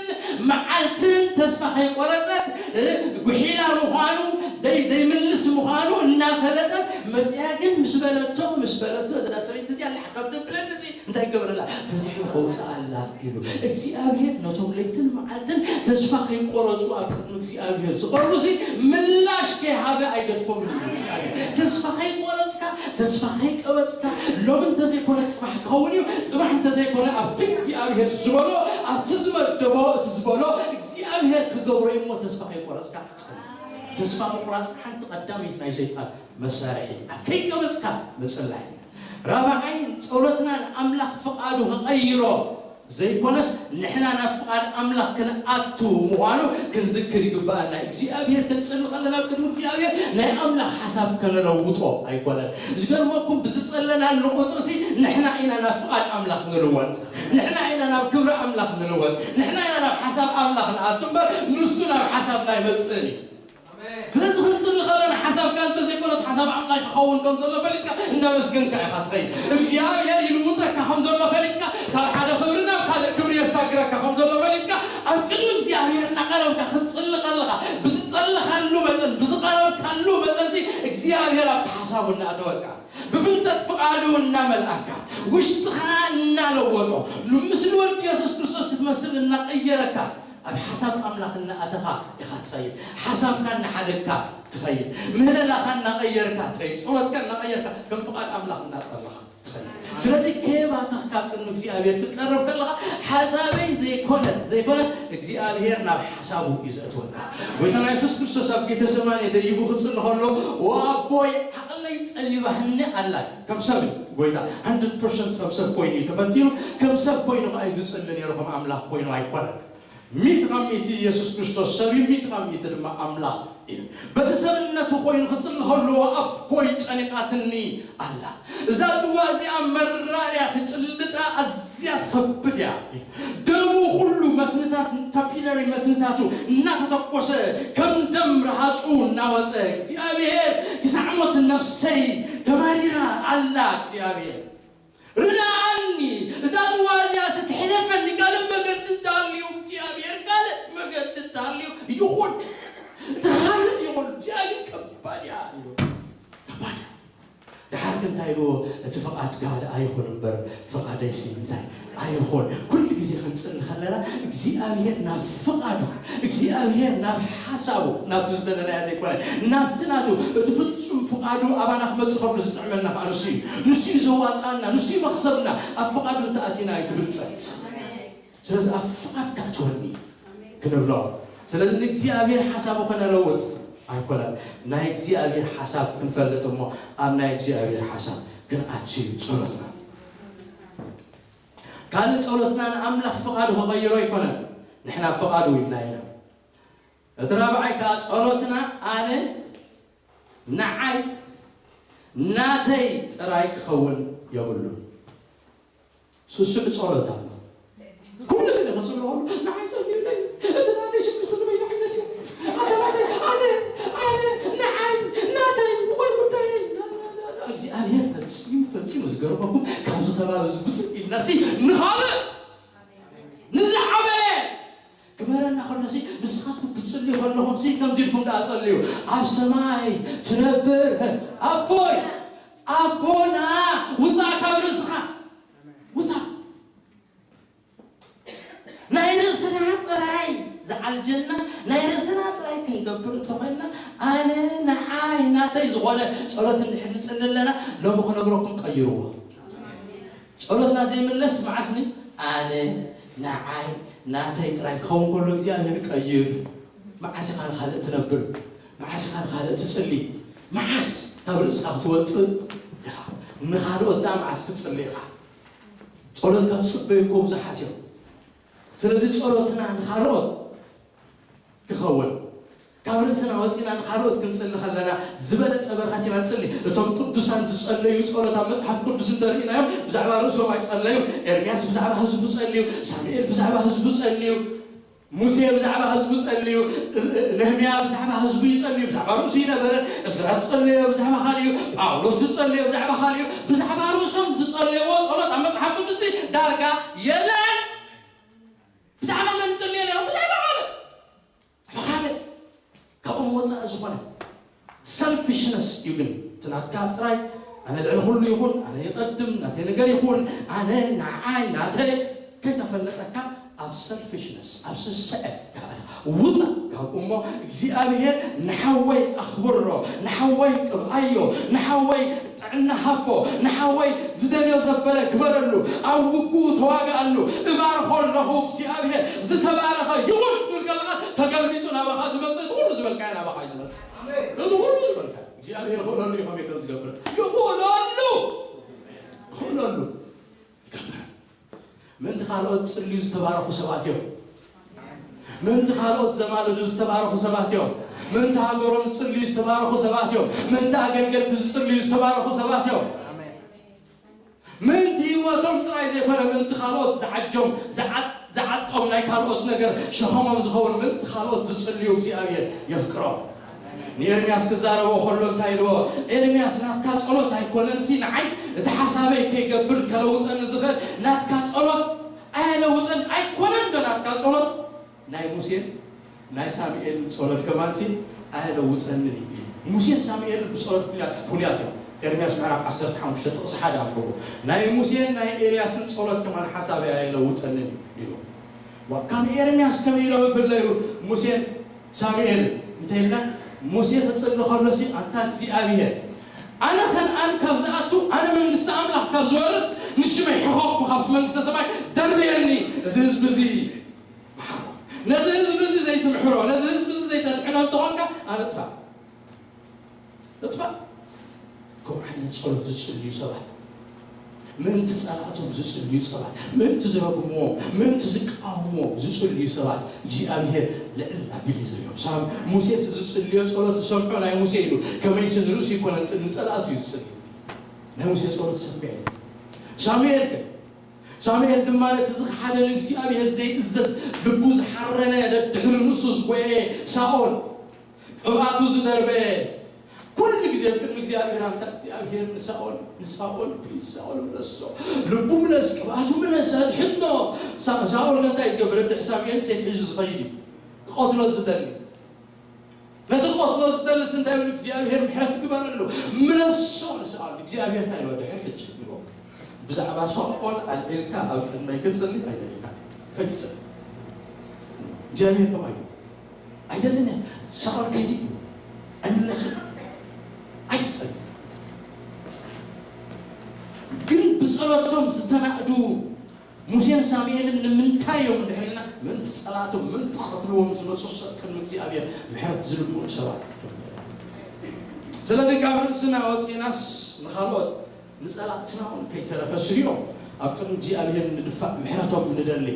መዓልትን ተስፋ ከይቆረጸት፣ እ፣ ጉሒላ ምዃኑ፣ ደይ-፣ ዘይምልስ ምዃኑ እናፈለጠት መጺኣ ግን ምስ በለቶ፣ ምስ በለቶ፣ እዛ ሰበይቲ እዚኣ ኣላ ካብ ተብለኒ እዚ እንታይ ይገብረላ? ፍትሒ ከውጽኣላ ኢሉ። እግዚኣብሔር ነቶም ለይትን መዓልትን ተስፋ ከይቆረጹ ኣብ ቅድሚ እግዚኣብሔር ዝቐርቡሲ ምላሽ ከይሃበ ኣይገድፎምን እዩ እግዚኣብሔር። ተስፋ ከይቆረጽካ፣ ተስፋ ከይቀበጽካ፣ ሎሚ እንተዘይኮነ ጽባሕ ክኸውን እዩ፣ ጽባሕ እንተዘይኮነ ኣብቲ እግዚኣብሔር ዝበሎ፣ ኣብቲ ዝመደቦ፣ እቲ ዝበሎ እግዚኣብሔር ክገብሮ እዩ እሞ ተስፋ ከይቆረጽካ ጽናሕ። ተስፋ ምቑራጽ ሓንቲ ቀዳመይቲ ናይ ሰይጣን መሳርሒ፣ ኣብ ከይቀበጽካ ምጽላይ። ራብዓይ፣ ጸሎትና ንኣምላኽ ፍቓዱ ክቐይሮ ዘይኮነስ፣ ንሕና ናብ ፍቓድ ኣምላኽ ክንኣቱ ምዃኑ ክንዝክር ይግብኣና። እግዚኣብሔር ክንጽሊ ከለና፣ ኣብ ቅድሚ እግዚኣብሔር ናይ ኣምላኽ ሓሳብ ከነለውጦ ኣይኮነን። ዝገርመኩም፣ ብዝጸለናሉ ቁጽርሲ ንሕና ኢና ናብ ፍቓድ ኣምላኽ ንልወጥ፣ ንሕና ኢና ናብ ክብሪ ኣምላኽ ንልወጥ፣ ንሕና ኢና ናብ ሓሳብ ኣምላኽ ንኣቱ እምበር፣ ንሱ ናብ ሓሳብና ኣይመጽእን እዩ። ስለዚ ክንጽሊ ከለና ሓሳብካ እንተዘይኮነስ ሓሳብ ኣምላኽ ክኸውን ከም ዘሎ ፈሊጥካ እናመስገንካ ኢኻ ትኸይድ። እግዚኣብሔር ይልውጠካ ከም ዘሎ ፈሊጥካ ካብ ሓደ ክብሪ ናብ ካልእ ክብሪ የሳግረካ ከም ዘሎ ፈሊጥካ ኣብ ቅድሚ እግዚኣብሔር እናቐረብካ ክትጽሊ ከለኻ ብዝጸለኻሉ መጠን ብዝቐረብካሉ መጠንሲ እግዚኣብሔር ኣብቲ ሓሳቡ እናእተወካ ብፍልጠት ፍቓዱ እናመልኣካ ውሽጥኻ እናለወጦ ምስ ወዲ የሱስ ክርስቶስ ክትመስል እናቐየረካ ኣብ ሓሳብ ኣምላኽ እናኣተኻ ኢኻ ትኸይድ። ሓሳብካ እናሓደግካ ትኸይድ። ምህለላኻ እናቐየርካ ትኸይድ። ጸሎትካ እናቐየርካ ከም ፍቓድ ኣምላኽ እናጸለኻ ትኸይድ። ስለዚ ከየባተኽካ ኣብ ቅድሚ እግዚኣብሔር ክትቀርብ ከለኻ ሓሳበይ ዘይኮነት ዘይኮነት እግዚኣብሔር ናብ ሓሳቡ እዩ ዘእትወካ። ጎይታና የሱስ ክርስቶስ ኣብ ጌተሰማኒ ደይቡ ክጽሊ ከሎ "ወኣቦይ ዓቕለይ ጸቢባህኒ ኣላ" ከም ሰብ እዩ ጎይታ። ሃንድረድ ፐርሰንት ከም ሰብ ኮይኑ እዩ ተፈቲኑ። ከም ሰብ ኮይኑ ከዓ እዩ ዝጽሊ ነይሩ፣ ከም ኣምላኽ ኮይኑ ኣይኮነን። ሚእቲ ካብ ሚእቲ ኢየሱስ ክርስቶስ ሰብ እዩ፣ ሚእቲ ካብ ሚእቲ ድማ ኣምላኽ እዩ። በቲ ሰብነቱ ኮይኑ ክጽሊ ከሎ "ኣቦይ ጨኒቓትኒ ኣላ፣ እዛ ጽዋ እዚኣ መራር እያ፣ ክጭልጣ ኣዝያ ትኸብድ እያ" እዩ። ደሙ ኩሉ መትንታት፣ ካፒላሪ መትንታቱ እናተተኮሰ ከም ደም ረሃጹ እናወጸ እግዚኣብሔር ክሳዕ ሞት ነፍሰይ ተማሪራ ኣላ። እግዚኣብሔር ርድኣኒ፣ እዛ ጽዋ እዚኣ ስትሕለፈኒ ካልእ መገዲ እንተሃልዩ እግዚኣብሔር ካልእ መገዲ እንተሃልዩ ይኹን፣ እቲ ካልእ ይኹን እግዚኣብሔር ከባድ እያ ኢሉ። ከባድ እያ። ደሓር ግን እንታይ ኢልዎ? እቲ ፍቓድካ ደኣ ይኹን እምበር ፍቓደይሲ እንታይ ኣይኹን። ኩሉ ግዜ ክንጽሊ ከለና እግዚኣብሔር ናብ ፍቓዱ፣ እግዚኣብሔር ናብ ሓሳቡ፣ ናብቲ ዝደለናዮ ዘይኮነ ናብቲ ናቱ፣ እቲ ፍጹም ፍቓዱ ኣባና ክመጽእ ከሎ ዝጥዕመና ከዓ ንሱ እዩ። ንሱ እዩ ዘዋጽኣና፣ ንሱ እዩ መኽሰብና። ኣብ ፍቓዱ እንተኣቲና እዩ ትብልጸት። ስለዚ ኣብ ፍቓድካ እትወኒ ክንብሎ። ስለዚ ንእግዚኣብሔር ሓሳቡ ከነለውጥ ኣይኮነን፣ ናይ እግዚኣብሔር ሓሳብ ክንፈልጥ እሞ ኣብ ናይ እግዚኣብሔር ሓሳብ ክንኣቱ እዩ ጸሎትና። ካልእ ጸሎትና ንኣምላኽ ፍቓዱ ክቐይሮ ኣይኮነን፣ ንሕና ፍቓዱ ኢልና ኢና። እቲ ራብዓይ ከዓ ጸሎትና ኣነ ንዓይ ናተይ ጥራይ ክኸውን የብሉን። ስሱዕ ጸሎት ኣሎ። ኩሉ ግዜ ክጽልዎ ንዓይ ጸልዩለይ፣ እቲ ናተይ ሽግር ስለ በይኑ ዓይነት እዩ። ኣታ ናተይ፣ ኣነ፣ ኣነ፣ ንዓይ፣ ናተይ፣ ወይ ጉዳየይ። እግዚኣብሔር ፈጺሙ፣ ፈጺሙ ዝገርመኩም ካብዚ ከባቢ እዚ ብጽእ ኢልናሲ ንኻልእ ንዝዓበየ ክበረና ከሎሲ ንስኻትኩም ክትጽልዩ ከለኹምሲ ከምዚ ኢልኩም ደኣ ጸልዩ። ኣብ ሰማይ ትነብር ኣቦይ፣ ኣቦና ውጻእ ካብ ርእስኻ። ውጻእ። ናይ ርእስና ጥራይ ዝዓልጀና፣ ናይ ርእስና ጥራይ ክንገብር እንተኾይንና፣ ኣነ ንዓይ ናተይ ዝኾነ ጸሎት እንድሕር ንጽሊ ኣለና፣ ሎሚ ክነግረኩም ቀይርዎ። ጸሎትና ዘይምለስ መዓስ ኒ ኣነ ንዓይ ናተይ ጥራይ ክኸውን ከሎ እግዚኣብሔር ቀይር። መዓስ ኢኻ ንኻልእ ትነብር? መዓስ ኢኻ ንኻልእ ትጽሊ? መዓስ ካብ ርእስኻ ክትወጽእ ኢኻ? ንኻልኦት ደኣ መዓስ ክትጽሊ ኢኻ? ጸሎትካ ትጽበዩ እኮ ብዙሓት እዮም። ስለዚ ጸሎትና ንኻልኦት ክኸውን ካብ ርእስና ወፂና ንኻልኦት ክንፅሊ ከለና ዝበለፀ በረኸት ኢና ንፅሊ። እቶም ቅዱሳን ዝፀለዩ ፀሎት ኣብ መፅሓፍ ቅዱስ እንተርኢናዮም ብዛዕባ ርእሶም ኣይፀለዩን። ኤርምያስ ብዛዕባ ህዝቡ ፀልዩ፣ ሳሙኤል ብዛዕባ ህዝቡ ፀልዩ፣ ሙሴ ብዛዕባ ህዝቡ ፀልዩ፣ ነህምያ ብዛዕባ ህዝቡ ይፀልዩ፣ ብዛዕባ ርእሱ ይነበረ፣ እዝራ ዝፀለዮ ብዛዕባ ካልእ እዩ፣ ጳውሎስ ዝፀለዮ ብዛዕባ ካልእ እዩ። ብዛዕባ ርእሶም ዝፀለይዎ ፀሎት ኣብ መፅሓፍ ቅዱስ ዳርጋ የለን። ብዛዕባ መን ዝፅልዩ ነይሮም? ብዛዕባ ካልእ። ብኻልእ ካብኦም ወፃኢ ዝኾነ ሰልፊሽነስ እዩ። ግን እቲ ናትካ ጥራይ፣ ኣነ ልዕሊ ኩሉ ይኹን፣ ኣነ ይቐድም፣ ናተይ ነገር ይኹን፣ ኣነ ንዓይ ናተይ ከይተፈለጠካ ኣብ ሰልፊሽነስ ኣብ ስስዐ ኢኻ ውፃእ ካብ እሞ እግዚኣብሔር ንሓወይ ኣኽብሮ፣ ንሓወይ ቅብኣዮ፣ ንሓወይ ጥዕና ሃቦ፣ ንሓወይ ዝደልዮ ዘበለ ግበረሉ፣ ኣብ ውግኡ ተዋግኣሉ፣ እባርኾ ኣለኹ እግዚኣብሔር ዝተባረኸ ይኹን ክትብል ከለኻ ተገልቢጡ ናባኻ ዝመፅእ እቲ ኩሉ ዝበለ ዝበልካዮ ናባኻ እዩ ዝመጽእ። ነዚ ኩሉ ዝበልካዮ እግዚኣብሔር ይኽእለሉ እዩ። ከመይ ከም ዝገብር ይኽእለሉ፣ ይኽእለሉ። ይገብር። ምእንቲ ካልኦት ዝጽልዩ ዝተባረኹ ሰባት እዮም። ምእንቲ ካልኦት ዘማልዱ ዝተባረኹ ሰባት እዮም። ምእንቲ ሃገሮም ዝጽልዩ ዝተባረኹ ሰባት እዮም። ምእንቲ ኣገልገልቲ ዝጽልዩ ዝተባረኹ ሰባት እዮም። ምእንቲ ህይወቶም ጥራይ ዘይኮነ፣ ምእንቲ ካልኦት ዝዓጆም፣ ዝዓጥ-፣ ዝዓጦም ናይ ካልኦት ነገር ሸኸሞም ዝኸውን ምእንቲ ካልኦት ዝጽልዩ እግዚኣብሔር የፍቅሮም። ንኤርምያስ ክዛረቦ ከሎ እንታይ ኢልዎ? "ኤርምያስ፣ ናትካ ጸሎት ኣይኮነንሲ ንዓይ እቲ ሓሳበይ ከይገብር ከለውጠኒ ዝኽእል፣ ናትካ ጸሎት ኣየለውጠን ኣይኮነን ዶ ናትካ ጸሎት?" ናይ ሙሴን ናይ ሳሙኤልን ጸሎት ከማንሲ ኣየለውጠንን እዩ። ሙሴን ሳሙኤልን ብጸሎት ፍሉያት፣ ፍሉያት እዮም። ኤርምያስ ምዕራፍ ዓሰርተ ሓሙሽተ ጥቕሲ ሓደ ኣንብቡ። ናይ ሙሴን ናይ ኤልያስን ጸሎት ከማን ሓሳበይ ኣየለውጠንን እዩ ኢሉ። ዋ፣ ካብ ኤርምያስ ከመይ ኢሎም ይፍለዩ? ሙሴን ሳሙኤልን እንተ ኢልና፣ ሙሴ ክጽሊ ከሎሲ፣ ኣንታ እግዚኣብሔር፣ ኣነ ከነኣን ካብ ዝኣቱ፣ ኣነ መንግስቲ ኣምላኽ ካብ ዝወርስ፣ ንሽመይ ሕኸኩ ካብቲ መንግስተ ሰማይ ደርብየኒ፣ እዚ ህዝቢ እዚ ምሓሮ። ነዚ ህዝቢ እዚ ዘይትምሕሮ፣ ነዚ ህዝቢ እዚ ዘይተድሕኖ እንተኾንካ፣ ኣነ እጥፋእ። እጥፋእ። ከምኡ ዓይነት ጸሎት ዝጽልዩ ሰባት፣ ምእንቲ ጸላእቶም ዝጽልዩ ሰባት፣ ምእንቲ ዝረግምዎም፣ ምእንቲ ዝቃወምዎም ዝጽልዩ ሰባት፣ እግዚኣብሔር ልዕል ኣቢሉ እዩ ዝሪኦም። ሳም-፣ ሙሴስ ዝጽልዮ ጸሎት ዝሰምዖ ናይ ሙሴ ኢሉ፣ ከመይሲ ንርእሱ ይኮነን፣ ጽ-፣ ንጸላእቱ እዩ ዝጽልዩ። ናይ ሙሴ ጸሎት ሰሚዐ እዩ። ሳሙኤል ግን ሳሙኤል ድማ ነቲ ዝኸሓደ ንእግዚኣብሔር ዘይእዘዝ ልቡ ዝሓረነ ደድሕሪ ርእሱ ዝጎየ ሳኦል ቅብኣቱ ዝደርበየ ኩሉ ግዜ ኣብ ቅድሚ እግዚኣብሔር ኣንታ እግዚኣብሔር ንሳኦል ንሳኦል ፕሊዝ ሳኦል ምለሶ ልቡ ምለስ ቅብኣቱ ምለስ ኣድሕኖ ሳ-፣ ሳኦል ከ እንታይ ዝገብር ደድሕሪ ሳሙኤል ሴፍ ሒዙ ዝኸይድ እዩ ክቐትሎ ዝደሊ ነቲ ክቐትሎ ዝደልስ እንታይ ይብል እግዚኣብሔር ምሕረት ግበረሉ ምለሶ ንስኣሉ እግዚኣብሔር እንታይ ይሎ ድሕር ሕጂ ይሎ ብዛዕባ ሳኦል ኣልዒልካ ኣብ ቅድመይ ክትጽሊ ኣይደልካ ከይትጽሊ እግዚኣብሔር ከማይ ኣይደልን ሳኦል ከይዲ ኣይምለስን ኣይትጸሊ ግን ብጸሎቶም ዝተናእዱ ሙሴን ሳሙኤልን ንምንታይ እዮም እንድሕር ኢልና ምእንቲ ጸላእቶም ምእንቲ ክቐትልዎም ዝመፁ ሰብ ቅድሚ እግዚኣብሔር ምሕረት ዝልምኑ ሰባት እዮም። ስለዚ ካብ ርእስና ወፂእናስ ንኻልኦት ንጸላእትና እውን ከይተረፈ ስሪኦም ኣብ ቅድሚ እግዚኣብሔር ንድፋእ ምሕረቶም ንደሊ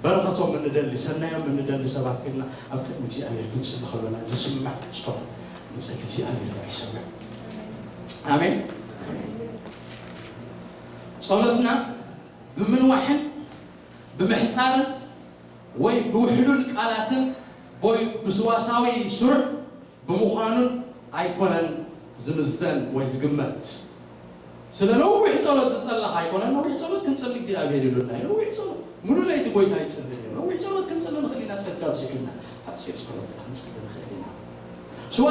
በረኸቶም ንደሊ ሰናዮም ንደሊ ሰባት ኮይንና ኣብ ቅድሚ እግዚኣብሔር ክንፅሊ ከሎና ዝስማዕ ጾም ንፅሊ እግዚኣብሔር ኣይሰምዕ። ኣሜን። ጸሎትና ብምንዋሕን ብምሕጻርን ወይ ብውሕሉል ቃላትን ወይ ብስዋሳዊ ስሩዕ ብምዃኑን ኣይኮነን ዝምዘን ወይ ዝግመት። ስለ ነዊሕ ጸሎት ዝጸለኻ ኣይኮነን ነዊሕ ጸሎት ክንጽሊ እግዚኣብሔር ይብሉና እዩ። ነዊሕ ጸሎት ሙሉ ለይቲ ጎይታ ይጽልን እዩ። ነዊሕ ጸሎት ክንጽሊ ንኽእል ኢና ጸጋ ኣብዚሑልና ሓጺር ጸሎት ክንጽሊ ንኽእል ኢና። ስዋ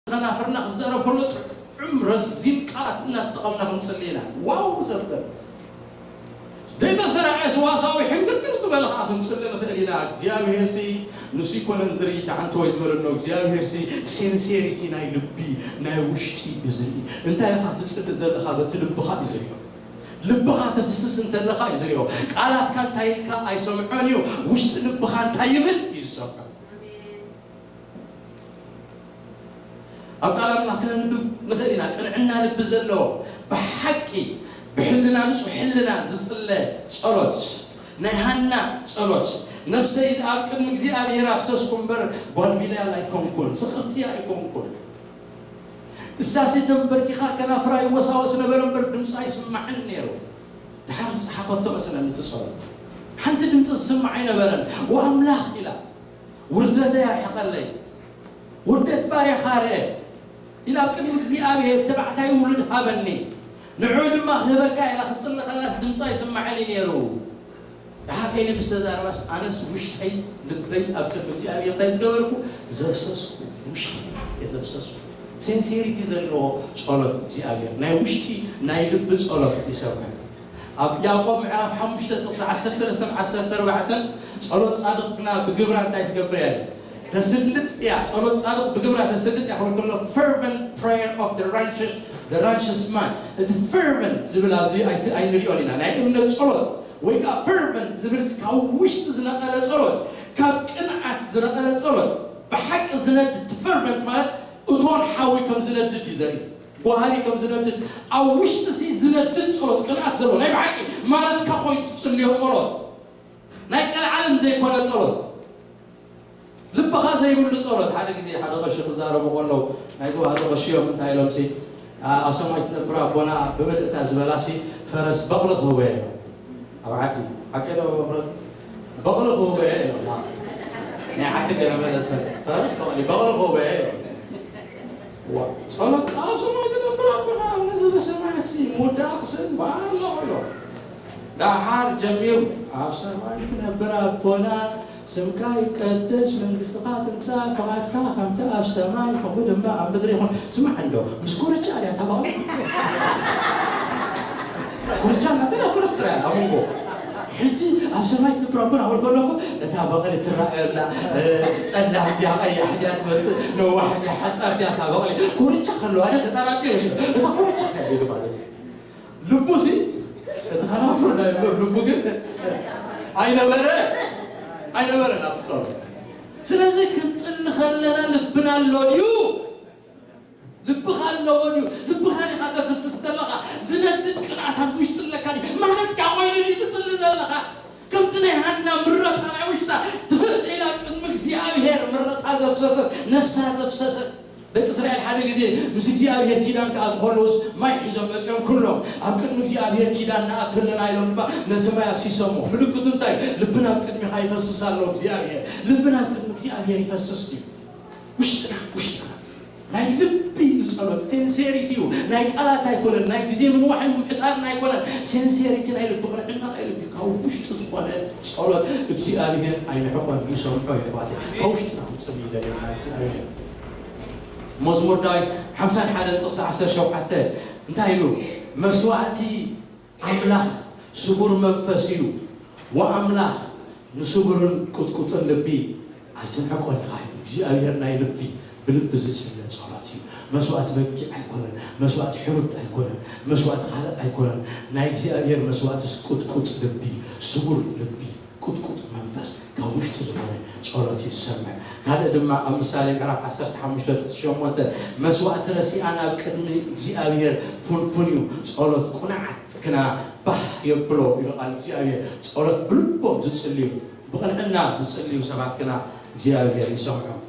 ከናፍርና ክዛረብ ከሎ ጥዑም ረዚን ቃላት እናተጠቐምና ክንጽሊ ኢና። ዋው ዘብል ዘይተሰራዐ ስዋሳዊ ሕንግርግር ዝበለ ከዓ ክንጽሊ ንኽእል ኢና። እግዚኣብሔር ሲ ንሱ ይኮነን ዝርኢ ተዓንተ ወይ ዝበለ ኣሎ እግዚኣብሔር ሲ ሴንሴሪቲ ናይ ልቢ ናይ ውሽጢ እዩ ዝርኢ። እንታይ ኢኻ ትጽሊ ዘለኻ በቲ ልብኻ እዩ ዝሪኦ። ልብኻ ተፍስስ እንተለኻ እዩ ዝሪኦ። ቃላትካ እንታይ ኢልካ ኣይሰምዖን እዩ። ውሽጢ ልብኻ እንታይ ይብል እዩ ዝሰምዖ። ኣብ ቃል ኣምላኽ ከነንብብ ንኽእል ኢና። ቅንዕና ልቢ ዘለዎ ብሓቂ ብሕልና ንጹሕ ሕልና ዝጽለ ጸሎት ናይ ሃና ጸሎት ነፍሰይ ኣብ ቅድሚ እግዚኣብሔር ኣፍሰስኩ እምበር ጓል ቢልያል ኣይኮንኩን፣ ስኽርቲ ኣይኮንኩን። እሳሲ ተንበርኪኻ ከናፍራ ይወሳወስ ነበረ እምበር ድምፂ ኣይስማዕን ነይሩ። ድሓር ዝጸሓፈቶ መሰለኒ እቲ ጸሎት ሓንቲ ድምፂ ዝስማዕ ኣይነበረን። ወኣምላኽ ኢላ ውርደተይ ኣርሕቐለይ፣ ውርደት ባርያኻ ርኤ ኢላ ኣብ ቅድሚ እግዚኣብሔር ተባዕታይ ውሉድ ሃበኒ፣ ንዕኡ ድማ ክህበካ ኢላ ክትጽሊ ከላስ ድምጻ ይስማዓኒ ነይሩ። ደሓር ኤሊ ምስ ተዛረባስ ኣነስ ውሽጠይ ልበይ ኣብ ቅድሚ እግዚኣብሔር እንታይ ዝገበርኩ? ዘፍሰስኩ፣ ውሽጢ እየ ዘፍሰስኩ። ሴንሴሪቲ ዘለዎ ጸሎት እግዚኣብሔር ናይ ውሽጢ ናይ ልቢ ጸሎት ይሰምዕ። ኣብ ያዕቆብ ምዕራፍ ሓሙሽተ ጥቕሲ ዓሰርተ ሰለስተን ዓሰርተ ኣርባዕተን ጸሎት ጻድቕ ግና ብግብራ እንታይ ትገብር እያ? ተስልጥ እያ። ጸሎት ጻድቕ ብግብራ ተስልጥ እያ ክብል ከሎ fervent prayer of the righteous, the righteous man እቲ fervent ዝብል ኣብዚ ኣይት-፣ ኣይንሪኦን ኢና። ናይ እምነት ጸሎት ወይ ከዓ fervent ዝብል ካብ ውሽጢ ዝነቐለ ጸሎት፣ ካብ ቅንዓት ዝነቐለ ጸሎት ብሓቂ ዝነድድ ፈርቨንት ማለት እቶን ሓዊ ከም ዝነድድ እዩ ዘርኢ። ጓሃሪ ከም ዝነድድ፣ ኣብ ውሽጢ ሲ ዝነድድ ጸሎት፣ ቅንኣት ዘለዎ ናይ ብሓቂ ማለት፣ ካብ ኮይኑ ትጽልዮ ጸሎት፣ ናይ ቀልዓለም ዘይኮነ ጸሎት፣ ልብኻ ዘይብሉ ጸሎት። ሓደ ግዜ ሓደ ቀሺ ክዛረቡ ከለዉ፣ ናይ ተዋህዶ ቀሺ እዮም፣ እንታይ ኢሎም ሲ፣ ኣብ ሰማይ ትነብር ኣቦና፣ ብምልእታ ዝበላ ሲ ፈረስ በቕሊ ክህቦ እየ ኢሎም። ኣብ ዓዲ ሓቂ ዶ? ፈረስ በቕሊ ክህቦ እየ ኢሎም። ናይ ዓዲ ገለ መለስ ፈረስ በቕሊ፣ በቕሊ ክህቦ እየ ኢሎም። ዋ፣ ጸሎት ኣብ ሰማይ ትነብር ኣቦና፣ ኣብ ነዘለ ሰማያት ሲ ምውዳእ ክስእን በዓል ኣሎ ኢሎም። ደሓር ጀሚሩ፣ ኣብ ሰማይ ትነብር ኣቦና፣ ስምካ ይቀደስ፣ መንግስትኻ ትምጻእ፣ ፍቓድካ ከምቲ ኣብ ሰማይ ከምኡ ድማ ኣብ ምድሪ ይኹን። ስማዕ እንዶ፣ ምስ ኮርቻ ድያ እታ በቕሊ? ኮርቻ እናተና ፍረስትራ እያ ኣብ መንጎ። ሕጂ ኣብ ሰማይ ትነብር ኣቦና ክብል ከለኹ፣ እታ በቕሊ ትረኣየላ፣ እ፣ ጸላም ድያ፣ ቀያሕ ድያ ትመጽእ፣ ነዋሕ ድያ፣ ሓጻር ድያ እታ በቕሊ? ኮርቻ ከለዋ ድያ ተጠራጢሩ ሽዑ። እታ ኮርቻ ከ ኢሉ ማለት እዩ። ልቡ ሲ፣ እቲ ከናፍር ናይ እምበር ልቡ ግን ኣይነበረ፣ ኣይነበረ ናብቲ ጸሎት። ስለዚ ክንጽሊ ከለና ልብና ኣሎ ድዩ? ልብኻ ኣለዎ ድዩ? ልብኻ ዲኻ ተፍስስ ዘለኻ? ዝነድድ ቅንኣት ኣብዚ ውሽጢ ኣለካ ድዩ? ማለት ካብ ኮይኑ ድዩ ትጽሊ ዘለኻ? ከምቲ ናይ ሃና ምረታ ናይ ውሽጣ ትፍእ ኢላ ቅድሚ እግዚኣብሔር ምረታ ዘፍሰሰት፣ ነፍሳ ዘፍሰሰት። ደቂ እስራኤል ሓደ ግዜ ምስ እግዚኣብሔር ኪዳን ክኣትዉ ከለዉስ ማይ ሒዞም መጺኦም፣ ኩሎም ኣብ ቅድሚ እግዚኣብሔር ኪዳን ንኣቱ ኣለና ኢሎም ድማ ነቲ ማይ ኣፍሲሶሞ። ምልክቱ እንታይ? ልብና ኣብ ቅድሚኻ ይፈስስ ኣሎ እግዚኣብሔር። ልብና ኣብ ቅድሚ እግዚኣብሔር ይፈስስ ድዩ? ውሽጥና፣ ውሽጥና። ናይ ልቢ እዩ ጸሎት፣ ሴንሴሪቲ እዩ። ናይ ቃላት ኣይኮነን፣ ናይ ግዜ ምንዋሕን ምሕጻርን ኣይኮነን። ሴንሴሪቲ ናይ ልቢ፣ ቅንዕና ናይ ልቢ፣ ካብ ውሽጢ ዝኾነ ጸሎት እግዚኣብሔር ኣይንዕቆን፣ ይሰምዖ እዩ። ኣሕዋተይ፣ ካብ ውሽጥና ክንጽሊ ይደልየና እግዚኣብሔር። መዝሙር ዳዊት ሓምሳን ሓደን ጥቕሲ ዓሰርተ ሸውዓተ እንታይ ኢሉ? መስዋዕቲ ኣምላኽ ስቡር መንፈስ እዩ፣ ወኣምላኽ ንስቡርን ቁጥቁጥን ልቢ ኣይትንዕቆን ኢኻ እዩ። እግዚኣብሔር ናይ ልቢ፣ ብልቢ ዝጽለ ጸሎት እዩ። መስዋዕቲ በጊዕ ኣይኮነን፣ መስዋዕቲ ሕሩድ ኣይኮነን፣ መስዋዕቲ ካልእ ኣይኮነን። ናይ እግዚኣብሔር መስዋዕትስ ቁጥቁጥ ልቢ፣ ስቡር ልቢ፣ ቁጥቁጥ መንፈስ፣ ካብ ውሽጢ ዝኾነ ጸሎት እዩ ዝሰምዕ። ካልእ ድማ ኣብ ምሳሌ ምዕራፍ ዓሰርተ ሓሙሽተ ጥቕሲ ሸሞንተ፣ መስዋዕቲ ረሲኣን ኣብ ቅድሚ እግዚኣብሔር ፍንፉን እዩ፣ ጸሎት ቁኑዓት ግና ባህ የብሎ ኢሉ ቃል እግዚኣብሔር። ጸሎት ብልቦም ዝጽልዩ፣ ብቕንዕና ዝጽልዩ ሰባት ግና እግዚኣብሔር ይሰምዖም።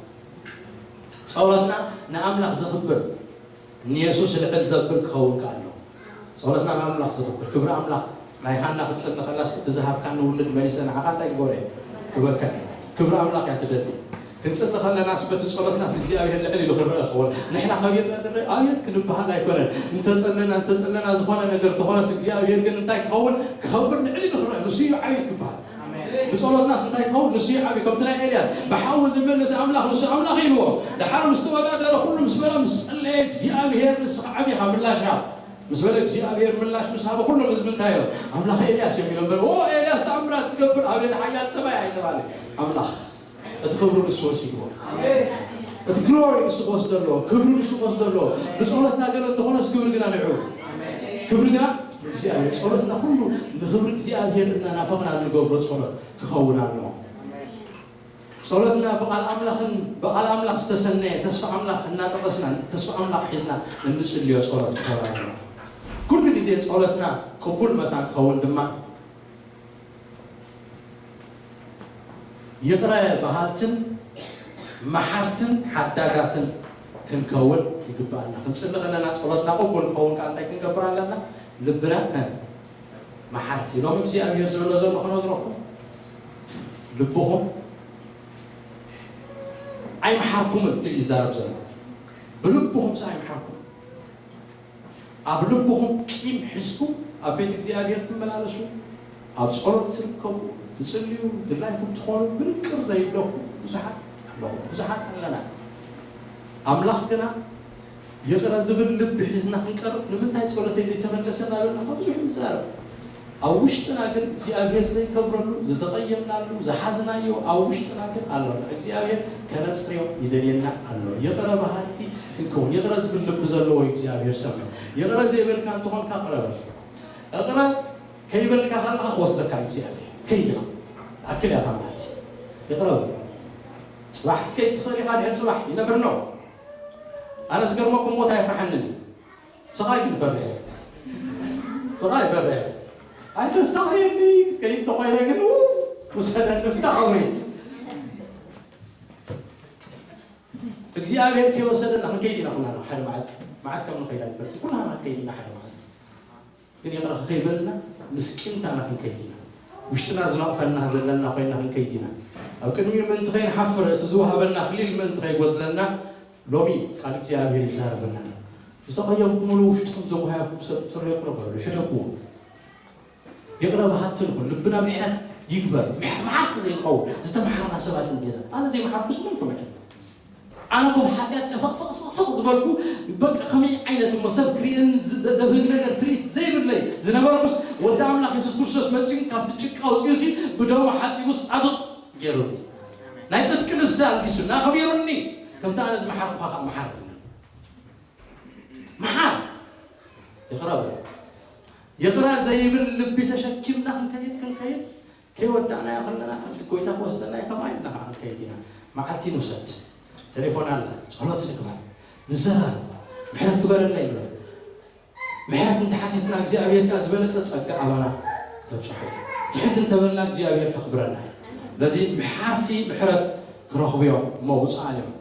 ጸሎትና ንኣምላኽ ዘኽብር፣ ንየሱስ ልዕል ዘብል ክኸውን ከኣ ኣለዎ። ጸሎትና ንኣምላኽ ዘኽብር፣ ክብሪ ኣምላኽ። ናይ ሃና ክትጽሊ ከላስ፣ እቲ ዝሃብካኒ ውሉድ መሊሰ ንዓኻ እንታይ ክገብሮ እየ? ክበካ እየ። ክብሪ ኣምላኽ እያ ትደሊ። ክንጽሊ ከለናስ በቲ ጸሎትናስ እግዚኣብሔር ልዕል ኢሉ ክረአ ክኸውን። ንሕና ከቢርና ንረአ ኣብየት ክንበሃል ኣይኮነን። እንተጸለና፣ እንተጸለና ዝኾነ ነገር ተኾነስ እግዚኣብሔር ግን እንታይ ክኸውን? ክኸብር ልዕል ኢሉ ክረአ። ንሱ እዩ ዓብዩ ክበሃል። ብጸሎትናስ እንታይ ክኸውን? ንሱ እዩ ዓብዩ። ከምቲ ናይ ኤልያስ ብሓዊ ዝመለሰ ኣምላኽ ንሱ ኣምላኽ ኢልዎ። ደሓር ምስ ተወዳደረ፣ ኩሉ ምስ በላ፣ ምስ ጸለየ፣ እግዚኣብሔር ንስኻ ዓብዩ ኢኻ ምላሽካ ምስ በለ እግዚኣብሔር ምላሽ ምስ ሃበ ኩሎም ህዝቢ እንታይ ኢሎም? ኣምላኽ ኤልያስ እዮም ኢሎም በሉ። ኦ ኤልያስ ተኣምራት ዝገብር ኣቤት ሓያል ሰብኣይ ኣይተባለ። ኣምላኽ እቲ ክብሪ ንሱ ወሲድዎ። እቲ ግሎሪ ንሱ ክወስዶ ኣለዎ። ክብሪ ንሱ ክወስዶ ኣለዎ። ብጸሎትና ገለ እንተኾነስ ክብሪ ግና ንዕኡ። ክብሪ ግና ንእግዚኣብሔር። ጸሎትና ኩሉ ንክብሪ እግዚኣብሔር እናናፈቕና እንገብሮ ጸሎት ክኸውን ኣለዎ። ጸሎትና ብቓል ኣምላኽን ብቓል ኣምላኽ ዝተሰነየ ተስፋ ኣምላኽ እናጠቐስና ተስፋ ኣምላኽ ሒዝና እንጽልዮ ጸሎት ክኸውን ኣለዎ። ኩሉ ግዜ ጸሎትና ቅቡል መታን ክኸውን ድማ ይቕረ በሃልትን መሓርትን ሓዳጋትን ክንከውን ይግብኣና። ክንጽሊ ከለና ጸሎትና ቅቡል ክኸውን ከኣ እንታይ ክንገብር ኣለና? ልብና መሓርቲ። ሎሚ እግዚኣብሔር ዝብሎ ዘሎ ክነግረኩም፣ ልብኹም ኣይምሓርኩምን እዩ ይዛረብ ዘሎ። ብልብኹም ሲ ኣይምሓርኩም። ኣብ ልብኹም ቂም ሒዝኩም ኣብ ቤት እግዚኣብሔር ትመላለሱ፣ ኣብ ጸሎት ትርከቡ፣ ትጽልዩ፣ ድላይኩም ትኾኑ፣ ምንቅር ዘይብለኩም ብዙሓት ኣለኹም፣ ብዙሓት ኣለና። ኣምላኽ ግና ይቕረ ዝብል ልቢ ሒዝና ክንቀርብ፣ ንምንታይ ጸሎተይ ዘይተመለሰ እናበልና ካብ ብዙሕ ንዛረብ። ኣብ ውሽጥና ግን እግዚኣብሔር ዘይከብረሉ፣ ዝተቐየምናሉ፣ ዝሓዝናዮ ኣብ ውሽጥና ግን ኣሎ። እግዚኣብሔር ከነጽርዮ ይደልየና ኣሎ። ይቕረ በሃልቲ ክንከውን፣ ይቕረ ዝብል ልቢ ዘለዎ እዩ እግዚኣብሔር ሰምዕ። ይቕረ ዘይበልካ እንተኾንካ ቅረ በል። እቕረ ከይበልካ ከለኻ ክወስደካ እዩ እግዚኣብሔር። ከይድኻ ኣክል እያ ማለት እዩ። ይቕረ በል። ጽባሕ ክትከይድ ትኽእል ኢኻ፣ ድሕሪ ጽባሕ ይነብር ነው። ኣነ ዝገርመኩም ሞት ኣየፍርሓንን እዩ። ስቓይ ግን ፈርሕ። ስቓይ ፈርሕ። ኣይተሳቕየኒ ክትከይድ ተኾይነ ግን ው፣ ውሰደኒ ፍታ ኸብሪ። እግዚኣብሔር ከይወሰደና ክንከይድ ኢና ኩላና ሓደ መዓልቲ። መዓስ ከም ንኸይድ ኣይፈልጥን። ኩላና ክንከይድ ኢና ሓደ መዓልቲ። ግን ይቕረ ከይበልና ምስ ቂምታና ክንከይድ ኢና። ውሽጥና ዝነቕፈና ዘለና ኮይና ክንከይድ ኢና። ኣብ ቅድሚኡ ምእንቲ ከይንሓፍር፣ እቲ ዝወሃበና ኣኽሊል ምእንቲ ከይጎድለና፣ ሎሚ ቃል እግዚኣብሔር ይዛረበና ኣሎ። ዝተቐየምኩምሉ ውሽጥኩም ዘወሃየኩም ሰብ እንተሎ ይቕረ በሉ፣ ሕደግዎ። ይቕረ በሃልቲ ንኹን፣ ልብና ምሕረት ይግበር። ምሕ-፣ መሓርቲ ዘይንኸውን ዝተመሓርና ሰባት እንዲና። ኣነ ዘይመሓርኩስ መን ክምሕር? ኣነ እኮ ብሓጢኣት ጨፈቕፈቕፈቕ ዝበልኩ፣ በቃ ከመይ ዓይነት እሞ ሰብ ክርእየኒ ዝ-፣ ዘ-፣ ዘብህግ ነገር ትርኢት ዘይብለይ ዝነበርኩስ፣ ወዲ ኣምላኽ የሱስ ክርስቶስ መጺኡ ካብቲ ጭቃ ኣውጺኡሲ ብደሙ ሓጺቡስ ጻድቕ ገይሩኒ። ናይ ጽድቂ ልብሲ ኣልቢሱኒ፣ ኣኽቢሩኒ። ከምቲ ኣነ ዝመሓርኩኻ ከኣ መሓር። መሓር። ይቕረ በል። ይቕረ ዘይብል ልቢ ተሸኪምና ክንከይድ፣ ክንከይድ፣ ከይወዳእናዮ ከለና፣ ጎይታ ክወስደና እዩ፣ ከምኣ ኢልና ከዓ ክንከይድ ኢና። መዓልቲ ንውሰድ። ቴሌፎን ኣላ፣ ጸሎት ንግበር፣ ንዘራረብ፣ ምሕረት ግበረለይ ንበል። ምሕረት እንተሓቲትና እግዚኣብሔር ከኣ ዝበለጸ ጸጋ ኣባና ከብጽሖ እዩ። ትሕት እንተበልና እግዚኣብሔር ከኽብረና እዩ። ስለዚ መሓርቲ ምሕረት ክረኽቡ እዮም እሞ ብፁዓን እዮም።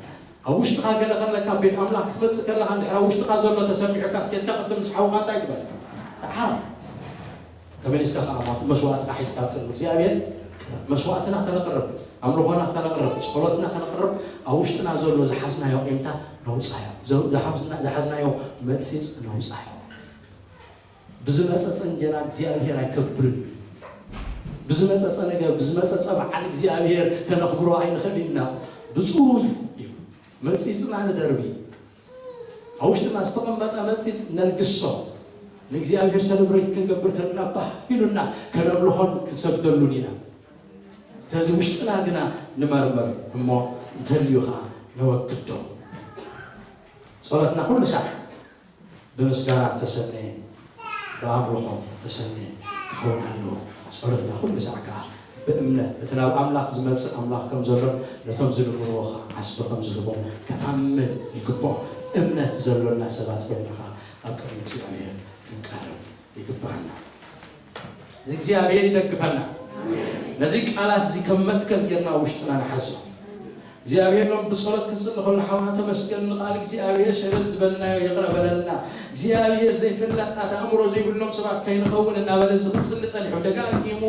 ኣብ ውሽጥኻ ገለ ከለካ ቤት ኣምላኽ ክትመጽእ ከለኻ እንድሕር ኣብ ውሽጥኻ ዘሎ ተሰሚዑካ እስኬትካ ቅድም ምስ ሓውኻ እንታይ ግበር? ተዓረቕ። ተመሊስካ ከዓ መስዋዕትካ ሒዝካ ኣብ ቅድሚ እግዚኣብሔር መስዋዕትና ከነቕርብ፣ ኣምልኾና ከነቕርብ፣ ጸሎትና ከነቕርብ ኣብ ውሽጥና ዘሎ ዝሓዝናዮ ቂምታ ነውጻዮ። ዘ-፣ ዝሓዝና-፣ ዝሓዝናዮ መጺጽ ነውጻዮ። ብዝመጸጸ እንጀራ እግዚኣብሔር ኣይከብርን እዩ። ብዝመጸጸ ነገር፣ ብዝመጸጸ በዓል እግዚኣብሔር ከነኽብሮ ኣይንኽእል ኢና። ብጽሩይ እዩ። መጺጽና ንደርቢ። ኣብ ውሽጥና ዝተቐመጠ መጺጽ ነልግሶ። ንእግዚኣብሔር ሰለብሬት ክንገብር ከለና ባህ ኢሉና ከነምልኾን ክንሰግደሉን ኢና። ስለዚ ውሽጥና ግና ንመርምር እሞ እንተልዩ ኸዓ ነወግዶ። ጸሎትና ኩሉ ሳዕ ብምስጋና እተሰነየ፣ ብኣምልኾ እተሰነየ ክኸውን ኣለዎ። ጸሎትና ኩሉ ሳዕ ከኣ ብእምነት፣ እቲ ናብ ኣምላኽ ዝመጽእ ኣምላኽ ከም ዘሎ ነቶም ዝልምንዎ ከኣ ዓስቢ ከም ዝህቦም ክኣምን ይግብኦ። እምነት ዘሎና ሰባት ኮይንና ከኣ ኣብ ቅድሚ እግዚኣብሔር ክንቀርብ ይግብኣና። እግዚኣብሔር ይደግፈና። ነዚ ቃላት እዚ ከም መትከል ጌርና ውሽጥና ንሓዞ። እግዚኣብሔር ሎም ብጸሎት ክንጽሊ ከሎ ሓውና ተመስገን ንቃል እግዚኣብሔር ሸለል ዝበልናዮ ይቕረ በለልና። እግዚኣብሔር ዘይፍለጣት ኣእምሮ ዘይብሎም ሰባት ከይንኸውን እናበለ እዚ ክጽሊ ጸኒሑ። ደጋጊሙ፣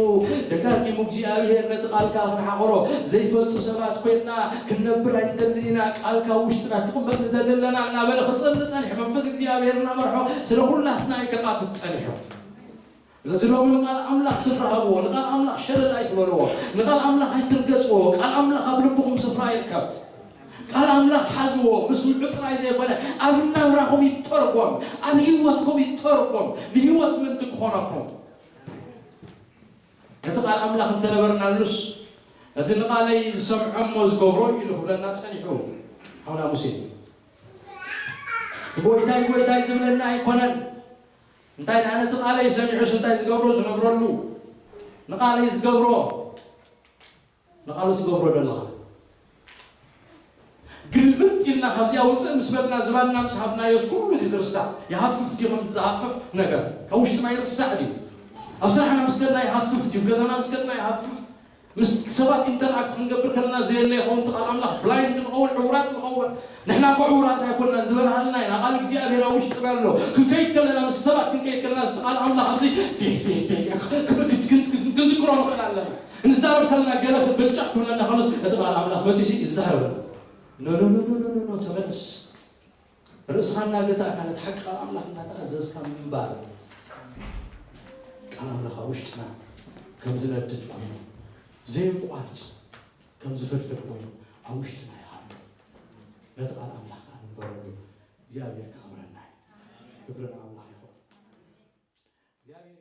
ደጋጊሙ እግዚኣብሔር ነቲ ቃልካ ክንሓቕሮ ዘይፈልጡ ሰባት ኮይንና ክንነብር ኣይንደልን ኢና። ቃልካ ውሽጥና ክቕመጥ ንደሊ ኣለና እናበለ ክጽሊ ጸኒሑ። መንፈስ እግዚኣብሔር እናመርሖ ስለ ኩላትና እዩ ክቃትት ጸኒሑ። ስለዚ ሎሚ ንቃል ኣምላኽ ስፍራ ሃብዎ፣ ንቃል ኣምላኽ ሸለል ኣይትበልዎ፣ ንቃል ኣምላኽ ኣይትርገጽዎ። ቃል ኣምላኽ ኣብ ልብኹም ስፍራ ይርከብ። ቃል ኣምላኽ ሓዝዎ፣ ምስምዑ ጥራይ ዘይኮነ ኣብ ናብራኹም ይተርጎም፣ ኣብ ህይወትኩም ይተርጎም፣ ንህይወት ምእንቲ ክኾነኩም። ነቲ ቃል ኣምላኽ እንተነበርናሉስ፣ ነቲ ንቃለይ ዝሰምዖ እሞ ዝገብሮ ኢሉ ክብለና ጸኒሑ ሓውና ሙሴ። እቲ ጎይታይ ጎይታይ ዝብለና ኣይኮነን። እንታይ ደኣ ነቲ ቃለይ ሰሚዑስ እንታይ ዝገብሮ ዝነብረሉ? ንቃለይ ዝገብሮ፣ ንቃሉ ትገብሮ ዘለኻ። ግልብጥ ኢልና ካብዚኣ ውፅእ ምስ በልና ዝባንና ምስ ሃብናዮስ ኩሉ እዩ ዝርሳዕ። ይሃፍፍ ድዩ ከምዚ ዝሃፍፍ ነገር? ካብ ውሽጥና ይርሳዕ ድዩ? ኣብ ስራሕና ምስ ከድና ይሃፍፍ ድዩ? ገዛና ምስ ከድና ይሃፍፍ? ምስ ሰባት ኢንተራክት ክንገብር ከለና ዘየለ ይኸውን እቲ ቃል ኣምላኽ ብላይንድ ንኸውን፣ ዕውራት ንኸውን። ንሕና እኮ ዕውራት ኣይኮንናን፣ ዝበርሃልና ኢና። ቃል እግዚኣብሔር ኣብ ውሽጥና ኣሎ። ክንከይድ ከለና፣ ምስ ሰባት ክንከይድ ከለና፣ እዚ ቃል ኣምላኽ ኣብዚ ፊሕ፣ ፊሕ፣ ፊሕ፣ ፊሕ፣ ክብ-፣ ክት-፣ ክት-፣ ክት-፣ ክንዝክሮ ንኽእል ኣለና። ንዛረብ ከለና ገለ ብልጫ ክብለና ከሎስ፣ እቲ ቃል ኣምላኽ መጺኡ ይዛረበና። ኖ፣ ኖ፣ ኖ፣ ኖ፣ ኖ፣ ኖ፣ ኖ፣ ተመለስ። ርእስኻ እናገዛእካ ነቲ ሓቂ ቃል ኣምላኽ እናተኣዘዝካ ምንባር። ቃል ኣምላኽ ኣብ ውሽጥና ከም ዝነድድ ኮይኑ፣ ዘየቋርጽ ከም ዝፍልፍል ኮይኑ ኣብ ውሽጥና ይሃሉ። ነቲ ቃል ኣምላኽ ከኣ ንንበረሉ። እግዚኣብሔር ከኽብረና እዩ። ክብሪ ንኣምላኽ ይኹን። እግዚኣብሔር